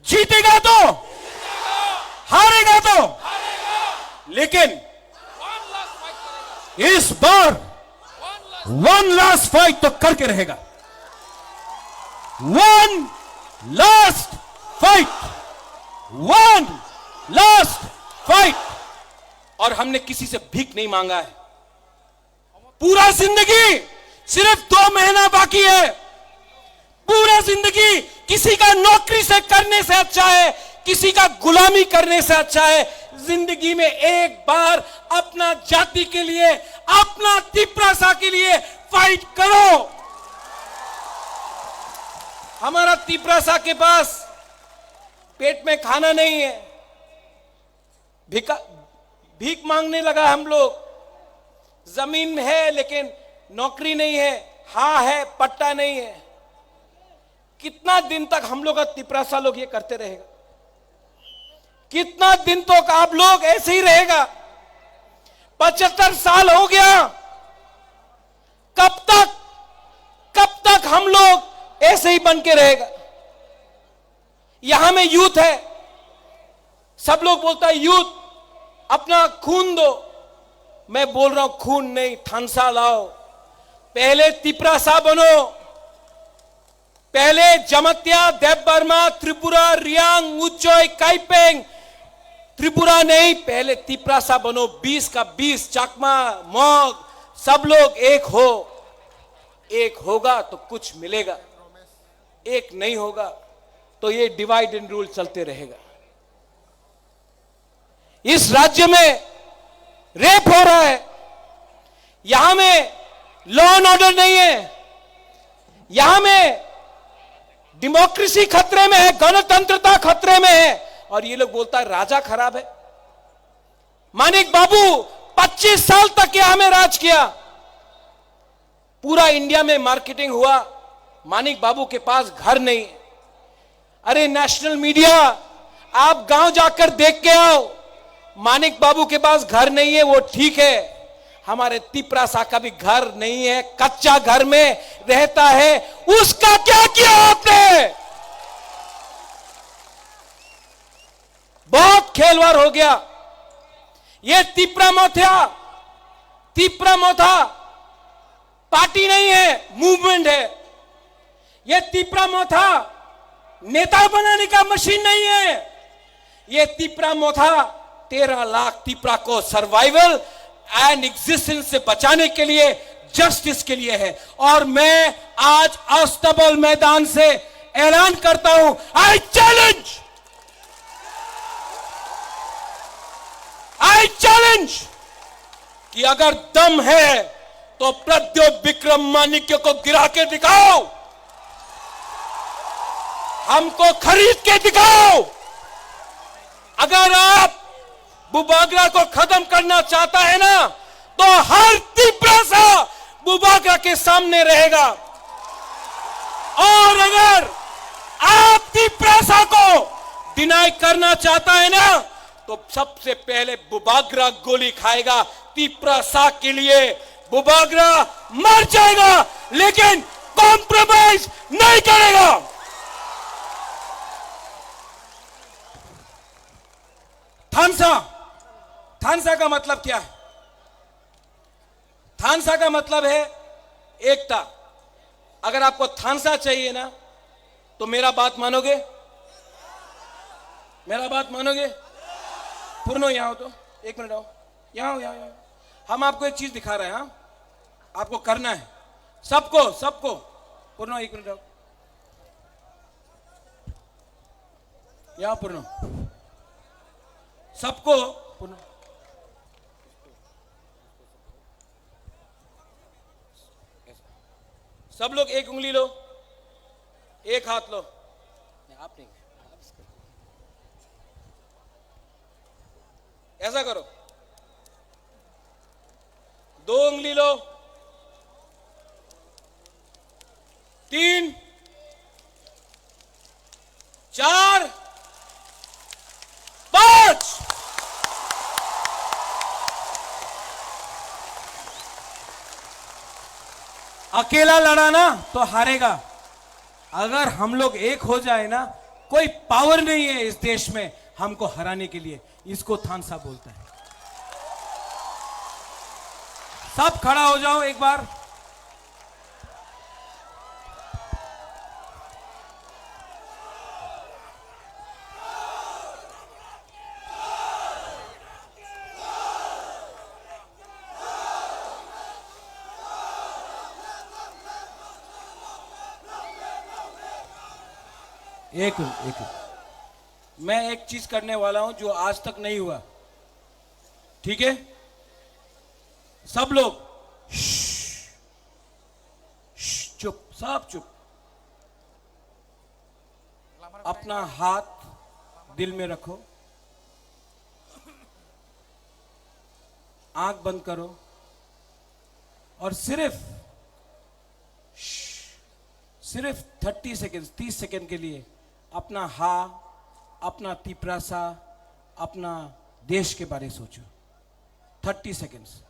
जीतेगा तो, हारेगा तो, लेकिन इस बार वन लास्ट फाइट तो करके रहेगा। One last fight, one last fight. और हमने किसी से भीख नहीं मांगा है। पूरा जिंदगी, सिर्फ दो महीना बाकी है। पूरा जिंदगी किसी का नौकरी से करने से अच्छा है, किसी का गुलामी करने से अच्छा है। जिंदगी में एक बार अपना जाति के लिए, अपना तिपरासा के लिए फाइट करो। हमारा तिपरासा के पास पेट में खाना नहीं है, भिका-, भीख मांगने लगा हम लोग। जमीन है लेकिन नौकरी नहीं है, हाँ है, पट्टा नहीं है। कितना दिन तक हम लोग का तिपरासा लोग ये करते रहेगा? कितना दिन तक आप लोग ऐसे ही रहेगा? पचहत्तर साल हो गया, कब तक, कब तक हम लोग ऐसे ही बन के रहेगा? यहां में यूथ है, सब लोग बोलता है यूथ, अपना खून दो। मैं बोल रहा हूं खून नहीं, थानसा लाओ। पहले तिपरासा बनो, पहले जमातिया, देबबर्मा, त्रिपुरा, रियांग, उज्जय, काइपेंग, त्रिपुरा नहीं, पहले तिपरासा बनो। बीस का बीस, चाकमा, मॉग, सब लोग एक हो। एक होगा तो कुछ मिलेगा, एक नहीं होगा तो ये डिवाइड एंड रूल चलते रहेगा। इस राज्य में रेप हो रहा है, यहां में लॉ एंड ऑर्डर नहीं है, यहां में डेमोक्रेसी खतरे में है, गणतंत्रता खतरे में है, और ये लोग बोलता है राजा खराब है। मानिक बाबू पच्चीस साल तक यहां में राज किया, पूरा इंडिया में मार्केटिंग हुआ, मानिक बाबू के पास घर नहीं। अरे नेशनल मीडिया, आप गांव जाकर देख के आओ, मानिक बाबू के पास घर नहीं है, वो ठीक है, हमारे तिपरासा का भी घर नहीं है, कच्चा घर में रहता है, उसका क्या किया आपने? बहुत खेलवाड़ हो गया। ये तिपरा मोथा, तिपरा मोथा पार्टी नहीं है, मूवमेंट है। ये तिपरा मोथा नेता बनाने का मशीन नहीं है। ये तिपरा मोथा तेरह लाख तिपरा को सर्वाइवल एंड एग्जिस्टेंस से बचाने के लिए जस्टिस के लिए है। और मैं आज अस्तबल मैदान से ऐलान करता हूं, आई चैलेंज, आई चैलेंज कि अगर दम है तो प्रद्योत विक्रम माणिक्य को गिरा के दिखाओ, हमको खरीद के दिखाओ। अगर आप बुबागरा को खत्म करना चाहता है ना, तो हर तिपरासा बुबागरा के सामने रहेगा। और अगर आप तिपरासा को डिनाई करना चाहता है ना, तो सबसे पहले बुबागरा गोली खाएगा। तिपरासा के लिए बुबागरा मर जाएगा, लेकिन कॉम्प्रोमाइज नहीं करेगा। थानसा, थानसा का मतलब क्या है? थानसा का मतलब है एकता। अगर आपको थानसा चाहिए ना, तो मेरा बात मानोगे? मेरा बात मानोगे? पूर्ण यहाँ हो तो, एक मिनट आओ, यहाँ हो, यहाँ, यहाँ। हम आपको एक चीज दिखा रहे हैं, हाँ? आपको करना है, सबको, सबको। पूर्ण, एक मिनट आओ। यहाँ पूर्ण। सबको पूर्ण। सब लोग एक उंगली लो, एक हाथ लो। नहीं, आप नहीं। ऐसा करो, दो उंगली लो, तीन, चार, पांच। अकेला लड़ा ना तो हारेगा। अगर हम लोग एक हो जाए ना, कोई पावर नहीं है इस देश में हमको हराने के लिए। इसको थानसा बोलता है। सब खड़ा हो जाओ एक बार। एक मिनट, एक मिनट। मैं एक चीज करने वाला हूं जो आज तक नहीं हुआ, ठीक है? सब लोग श्श, श्श, चुप, सब चुप। अपना हाथ दिल में रखो, आंख बंद करो और सिर्फ, सिर्फ थर्टी सेकेंड्स, तीस सेकेंड के लिए अपना हा, अपना तिपरासा, अपना देश के बारे सोचो। Thirty seconds.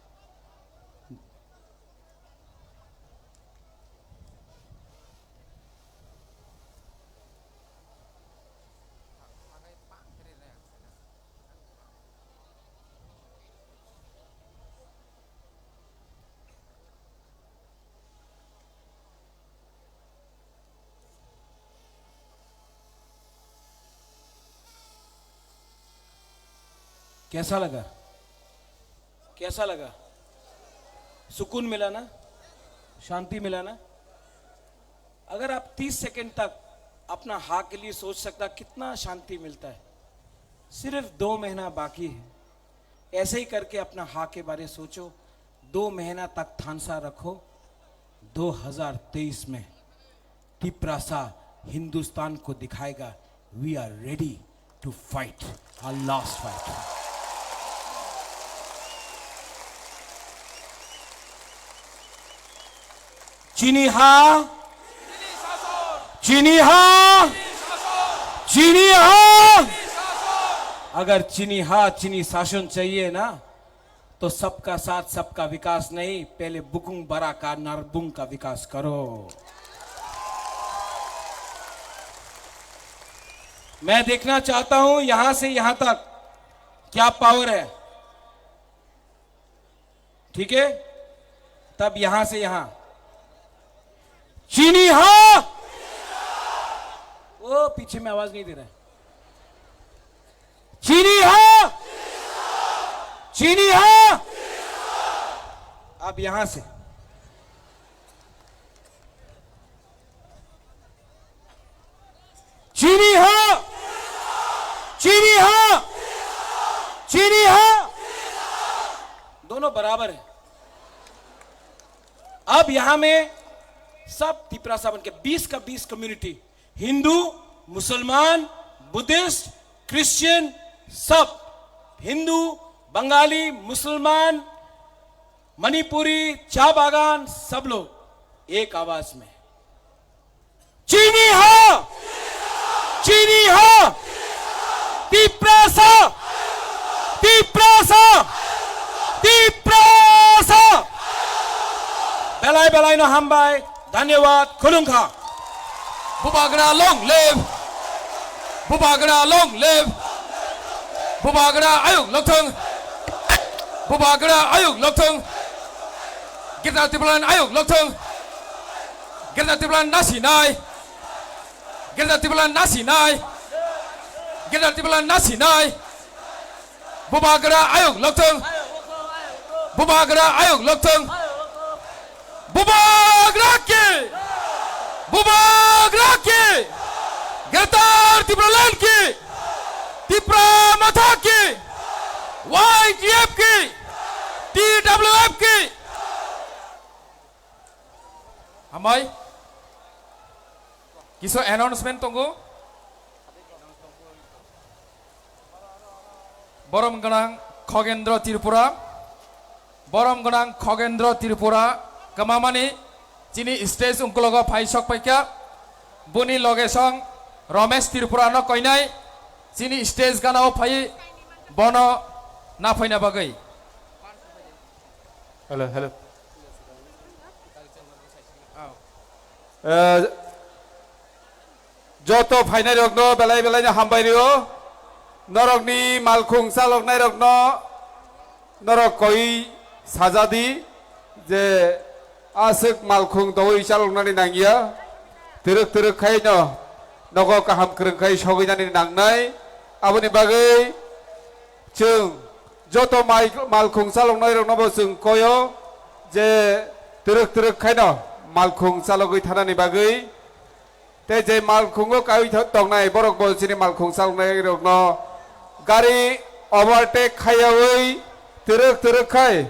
कैसा लगा? कैसा लगा? सुकून मिला ना? शांति मिला ना? अगर आप तीस सेकंड तक अपना हाँ के लिए सोच सकता, कितना शांति मिलता है। सिर्फ दो महीना बाकी है, ऐसे ही करके अपना हाँ के बारे सोचो। दो महीना तक थानसा रखो। दो हज़ार तेईस में तिपरासा हिंदुस्तान को दिखाएगा, we are ready to fight our last fight. चिनी हा, चिनी हा, चिनी हा। अगर चिनी हा, चिनी शासन चाहिए ना, तो सबका साथ सबका विकास नहीं, पहले बुकुंग बरा का नरबुंग का विकास करो। मैं देखना चाहता हूं यहां से यहां तक क्या पावर है, ठीक है? तब यहां से यहां चिनी हा, वो पीछे में आवाज नहीं दे रहा है। चिनी हा, चिनी हा। अब यहां से बराबर है। अब यहाँ में सब तिपरासा बन के बीस का बीस कम्युनिटी, हिंदू, मुसलमान, बुद्धिस्ट, क्रिश्चियन, सब हिंदू, बंगाली, मुसलमान, मणिपुरी, चा बागान, सब लोग एक आवाज में चिनी हा, चिनी हा, तिपरासा, तिपरासा, Tiprasa. Belai belai no hambai, dhanyawad, khulumkha. Bubagra long live, Bubagra long live, Bubagra ayuk lokthung, Bubagra ayuk lokthung, Greater Tipraland ayuk lokthung. Greater Tipraland nasinai. Greater Tipraland nasinai. Greater Tipraland nasinai. Bubagra ayuk lokthung. Bubagra ayuk lokthung. Bubagra ki. Bubagra ki. Greater Tipraland ki. Tipra Motha ki. Y T F ki. T W F ki. Hambai. Kisu announcement tongo. Borom gwnang Khogendro Tripura. Borom gwnang Khogendro Tripura kwmamani chini stage ungkulogo phai sok paikha. Buni loge song Romesh Tripura no koinai chini stage gana o phai bono na phaina bagwi. Hello, hello. Eh, joto phainairokno belai belaino hambai rio. Norokni malkhung chaloknairokno norok koi sajadi je aswk malkhung tongwi chaloknani nangya. Twrwk twrwk khaino nogo kaham kwrwng khai sogwinani nangnai. Aboni bagwi chwng joto mai-, malkhung chaloknairoknobo chwng koyo je twrwk twrwk khaino malkhung chalogwi thanani bagwi. Tei je malkhungo kaiwi tho-, tongnai borokbo chini malkhung chaloknairokno gari overtake khaiyawi twrwk twrwk khai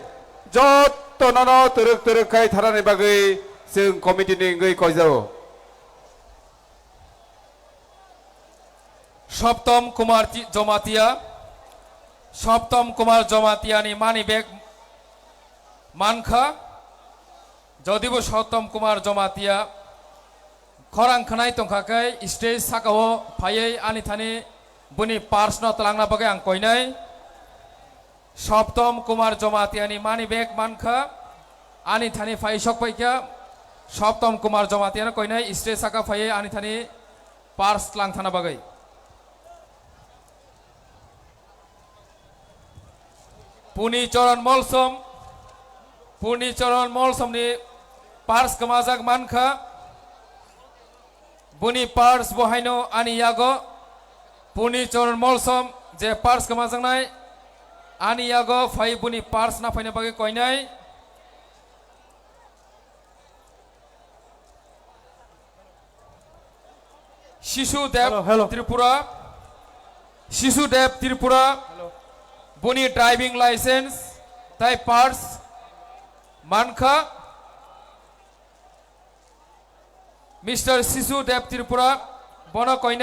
jotonono twrwk twrwk khai thanani bagwi chwng committee ni wngwi koijao. Soptom Kumar Ti-, Jomatia, Soptom Kumar Jomatia ni money bag mankha. Jodibo Soptom Kumar Jomatia khorang khwnai tongkha khe stage sakao phaiwi ani thani buni purse no twlangna bagwi ang koinai. Soptom Kumar Jomatia ni money bag mankha, ani thani phai sok paikha. Soptom Kumar Jomatia no koinai stage saka phaiwi ani thani purse tlang thana bagwi. Puni Choron Molsom, Puni Choron Molsom ni purse kwmajak mankha. Buni purse bo haino ani yago. Puni Choron Molsom je purse kwmajaknai ani yago phai buni purse na phaina bagwi koinai. Shishu Dev Hello, hello. Tripura, Shishu Dev Tripura, Hello. Buni driving license tai purse mankha. Mister Shishu Dev Tripura, bono koinai.